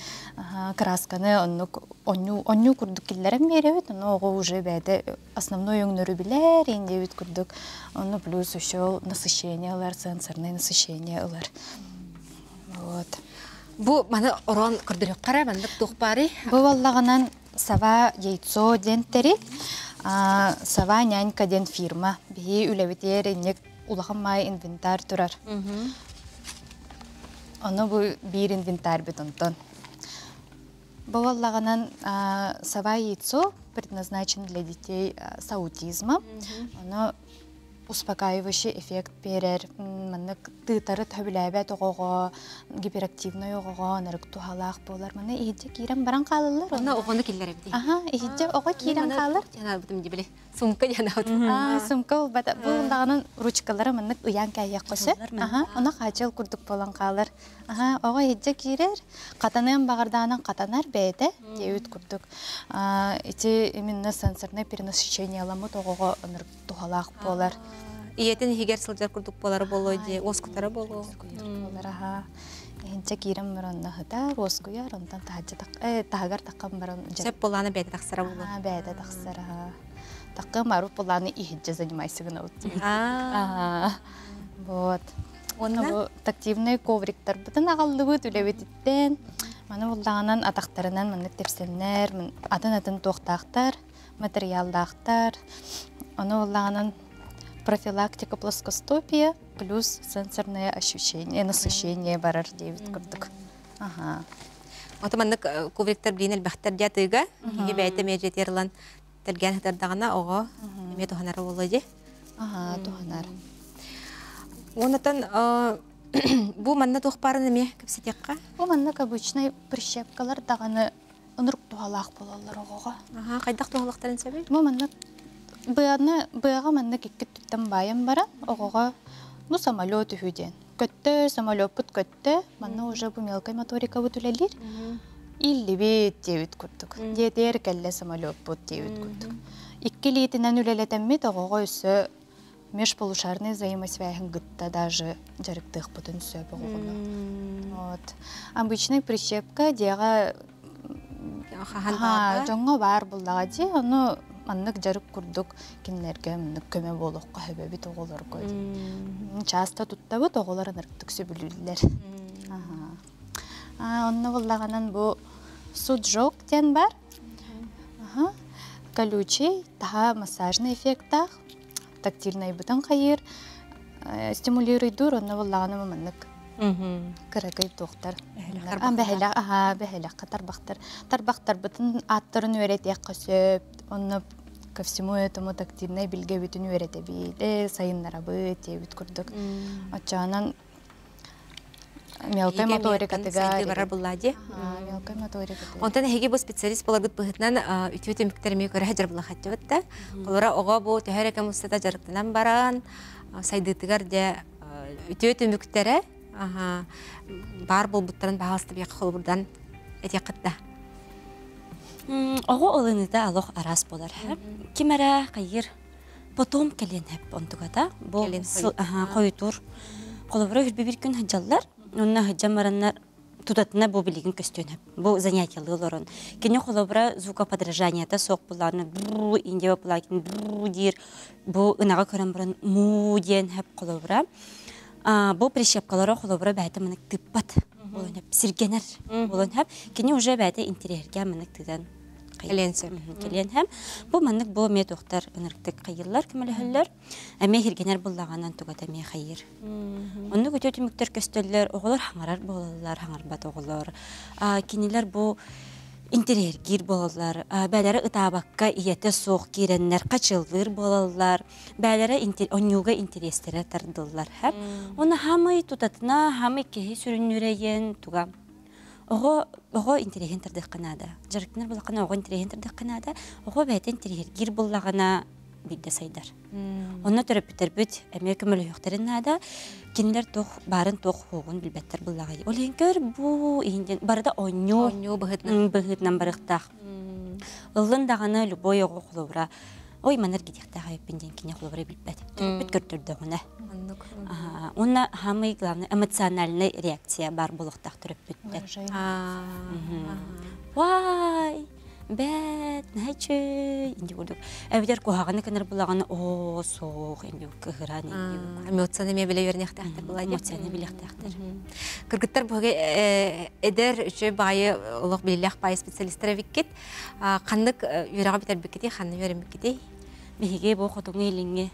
Красканы оннук онньуу онньуу курдук киллэрэн биэрэбит, ону оҕо уже бэйэтэ основной өҥнөрү билэр, диэбит курдук. Онно плюс еще насыщение ылар, сенсорное насыщение ылар. Вот. Бу маны орон көрдөрүөххэ эрэ маннык туох баарый? Бу буоллаҕынан Сова яйцо диэн тэрил, Сова нянька диэн фирма. Биһи үлэбитигэр инник улахан маай инвентарь турар. Ону бу биир инвентарьбыт онтон. Бу буоллаҕынан Сова яйцо предназначен для детей с аутизмом. Ону успокаивающий эффект биэрэр. Маннык тыытары төбүлээбэт оҕоҕо, гиперактивнай оҕоҕо ынырык туһалаах буолар. Маны иһирдьэ киирэн баран хаалаллар. Онно оҕону киллэрэбит. Аха, иһирдьэ оҕо киирэн хаалар. Дьанаабытым дибили. Сумка дьанаабытым. Аа, сумка болбата. Бу даҕаны ручкалары маннык ыйаан кээйиэххэ сөп. Аха, ону хаачыл курдук буолан хаалар. Аха, оҕо иһирдьэ киирэр, хатаныан баҕардаанан хатанар бэйэтэ диэбит курдук. Ити именно сенсорное перенасыщениеламмыт оҕоҕо ынырык туһалаах буолар. Ийэтин иһигэр сылдьар курдук буолара буолуо дии, уоскутара буолуо. Буолар аха. Иһинчэ киирэн баран наһытар, уоскуйар, онтон таһырдьа таһыгар таххан баран Сөп буолаана бэйэтэ тахсара буолуо. Бэйэтэ тахсар аха. Таккы мару булааны иһирдьэ занимайся гынабыт. Аа. Вот. Уонна бу тактивный ковриктарбытын аҕаллыбыт үлэбититтэн. Маны буллаҕынан атахтарынан маннык тэпсэннэр, атын-атын туохтаахтар, материаллаахтар. Ону буллаҕынан профилактика плоскостопия плюс сенсорное ощущение, насыщение барар диэбит курдук. Аха. Ото маннык ковриктар билин элбэхтэр диатыыга, киһи бэйэтэ эмиэ ылан тэлгээн сытардаҕына оҕо эмиэ туһанара буолуо дии. Аха, туһанар. Уоннатан бу манна туох баарын эмиэ кэпсэтиэххэ? Бу маннык обычный прищепкалар даҕаны ынырык туһалаах буолаллар оҕоҕо. Аха, хайдах туһалахтарын сөбүй? Бу маннык быаны быаҕа маннык икки өттүттэн баайан баран оҕоҕо ну самолет үһү диэн. Көттө, самолеппут көттө, манна уже бу мелкай моторикабыт үлэлиир. Иллибит диэбит курдук. Диэтээр кэллэ самолеппут диэбит курдук. Икки илиитинэн үлэлэтэммит оҕоҕо өссө межполушарный взаимосвязь гытта даже дьарыктыахпытын сөп оҕоҕуну. Вот. Обычный прищепка дьиэҕэ дьоҥҥо баар буллаҕа дии, ону маннык дьарык курдук кинилэргэ маннык көмө буолуохха сөбөбүт оҕолорго. Часто туттабыт, оҕолор ынырыктык сөбүлүүллэр. Онно буллаҕынан бу суджок диэн бар. Колючий, таһа массажный эффектаах, тактильнайбытын хайыыр, стимулируйдуур, онно буллаҕына маннык кыракый туохтар. Бэһэлэх, аха, бэһэлэххэ тарбахтар. Тарбахтарбытын ааттарын үөрэтиэххэ сөп, онно ко всему этому тактильнай билгэбитин үөрэтэбит, сайыннарабыт диэбит курдук. Оччоонон мелкай моторикатыгар барар булла дии. Мелкай моторикатыгар. Онтон эһиги бу специалист буоларгыт быһыытынан үтүө түмүктэр эмиэ көрө дьарбылахатчыбыт да. Олора оҕо бу төһө эрэ кэм устата дьарыктанан баран сайдыытыгар дьэ үтүө түмүктэрэ баар буолбуттарын баһаалыста биэхэ холобурдан этиэххит да. Оҕо ылыныыта олох араас буолар. Ким эрэ хайыр потом кэлиэн хэп онтугата. Бу хойутуур. Холобура үрбү бир күн хадьаллар. Онно хадьан бараннар тутатына бу билигин көстүөн хөп. Бу занятиялыы олорон. Кини холобура звукоподражанията суох буллаҕына бу индия буллаҕына бу диир бу ынаҕа көрөн баран муу диэн хөп холобура. Бу прищепкалара холобура бэйэтэ маннык тыыппат буолан хөп сиргэнэр буолан хөп. Кини уже бэйэтэ интэриэһиргээн маннык тыытан Кэлиэн сөп. Кэлиэн хэм. Бу маннык бу эмиэ туохтар ынырыктык хайыыллар көмөлөһөллөр. Эмиэ хиргэнэр буллаҕынан тугата эмиэ хайыыр. Оннук үтүө түмүктэр көстөллөр, оҕолор хаҥарар буолаллар, хаҥарбат оҕолор. Кинилэр бу интэриэһиргиир буолаллар. Бээлэрэ ытаабакка ийэтэ суох киирэннэр хачыллыыр буолаллар. Бээлэрэ онньууга интэриэстэрэ тардыллар. Оны хамый тутатына, хамый киһи сүрүннүүрэйэн туга Оҕо оҕо интэриэһин тардыахха наада. Дьарыктанар буоллаххына оҕо интэриэһин тардыахха наада. Оҕо бэйэтэ интэриэһиргиир буоллаҕына биирдэ сайдар. Онно төрөппүттэрбит эмиэ көмөлөһүөхтэрин наада. Кинилэр туох баарын туох хуоҕун билбэттэр буоллаҕай. Ол иһин көр бу иһин диэн барыта оонньуу Оонньуу быһыытынан. быһыытынан барыахтаах. Ыллын даҕаны любой оҕо холобура ой манар гидиэхтээх эбиппин диэн кини холобура билбэт. Төрөппүт көрдөрдөҕүнэ. Оннук. Уонна самый главный эмоциональный реакция баар буолуохтаах төрөппүттэр. Вай, бэт, наһаа инди курдук. Эбэтэр куһаҕаны кынар булаҕаны оо суох инди кыһыран инди. Эмоцияны эмиэ билэ үөрэниэхтээхтэр буолаа дии. Эмоцияны билиэхтээхтэр. Кыргыттар бу эдэр үчүгэй баайы олох билилээх баайы специалистар эбиккит. Ханнык үөрэҕи бүтэрбиккитий, ханна үөрэммиккитий? Биһиги бу хотуҥҥа илиҥҥи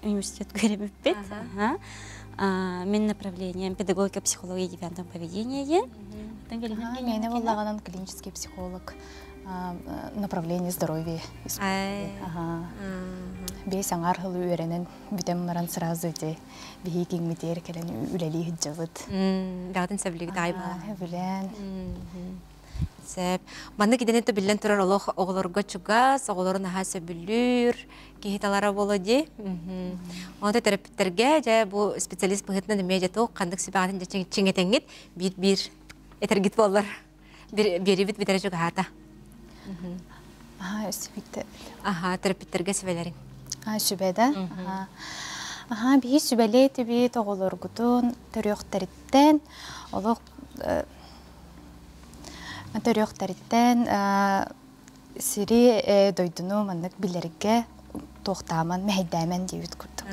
университет үөрэммиппит. Мин направлением педагогика, психология, девиантом поведения диэн. Миэнэ буоллаҕынан клинический психолог. Направление здоровья. Ага. Бес аңар хылы үйренен бүтем баран сразу ити биһи киңмитер келен үлели хыджабыт. Бәғытын сөбілігі тай бала. Билен. Сәп. Манны киденен биллен турар олох оҕолорго чугас, оҕолорун аһа сөбүлүүр, киһи талара боло ди. Онто терапевттерге же бу специалист быһытынан эмиэ же туох ханнык сүбэҕитин же чиҥэтэҥҥит биир-биир этэргит буоллар. Биэрибит битере чугаһаата. Аха, сүбүттэ. Аха, терапевттерге сүбэлэриҥ. Сүбэдэ. Аха, биһи сүбэлээ тибит оҕолоргутун төрүөхтэриттэн олох төрүөхтэриттэн сири дойдуну маннык билэргэ туохтааман мэһэйдээмэн диэбит курдук.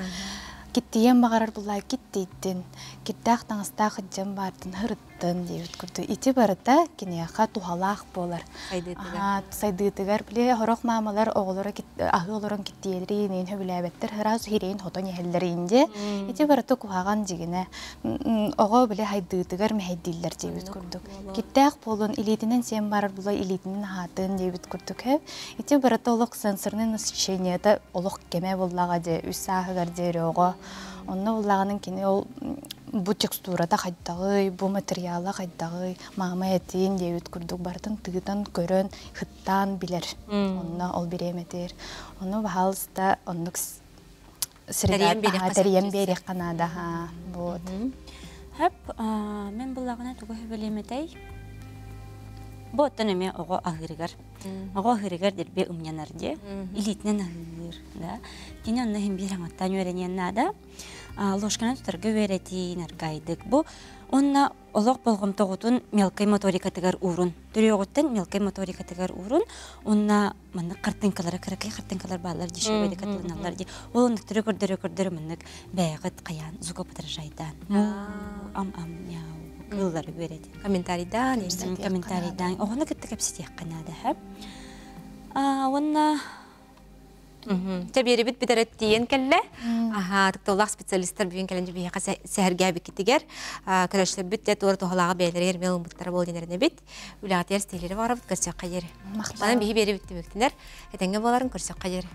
Киттийэн баҕарар буллаа киттийтин, киттээх таҥастаах ыддьан баартын хырыттын диэбит курдук. Ити барыта киниэхэ туһалаах буолар. Сайдыытыгар били хорох маамалар оҕолоро аһыы олорон киттиэлэрин иин хөбүлээбэттэр сразу хирэйин хотон иһэллэрин дии. Ити барыта куһаҕан дьигинэ. Оҕо били хайдыытыгар мэһэйдииллэр диэбит курдук. Киттээх буолун илиитинэн сиэн барар була илиитинэн аһаатын диэбит курдук. Ити барыта олох сенсорный насыщениета олох кэмэ буллаҕа дии үс сааһыгар диэри оҕо. Онно буллаҕынан кини ол бу текстурата хайдаҕый, бу материала хайдаҕый, маама этин диэбит курдук барытын тыытан көрөн, хыттаан билэр. Онно ол бириэмэтир. Ону баһаалыста оннук тэрийэн биэриэххэ наада. Вот. Хөп, мен буллаҕына тугу хөбөлүөмэтэй? Бу оттон эмиэ оҕо аһыырыгар. Оҕо аһыырыгар дирби умньанар дии. Илиитинэн аһыыр, да. Кини онно иһин биир аҥаттан үөрэниэн наада. Ложканан тутарга үөрэтии, наргайдык. Бу онно олох болҕомтоҕутун мелкай моторикатыгар уурун. Төрүөҕүттэн мелкай моторикатыгар уурун. Онно маннык хартыҥкалара кыракый хартыҥкалар бааллар дешевый катылыналлар ди. Ол оннуктары көрдөрө көрдөрө маннык бэйэҕит хайаан звукоподражайдаан. Ам ам мяу кыыллары үөрэтин. Комментарийдаан. Комментарийдаан. Оҕону кытта кэпсэтиэххэ наада. Уонна Чэ биэрибит бүтэрэ тиийэн кэллэ. Аха, тыктыллаах специалистар бүгүн кэлэн биһиэхэ сэһэргээбиккитигэр көрөшлөрбүт те туора туһалааҕы бэйэлэригэр мел ылбыттара буол диэн эбит. Үлэҕитигэр стилери барабыт көрсөххэ диэри. Манан биһи биэрибит түмүктэнэр. Этэҥҥэ буоларын көрсөххэ диэри.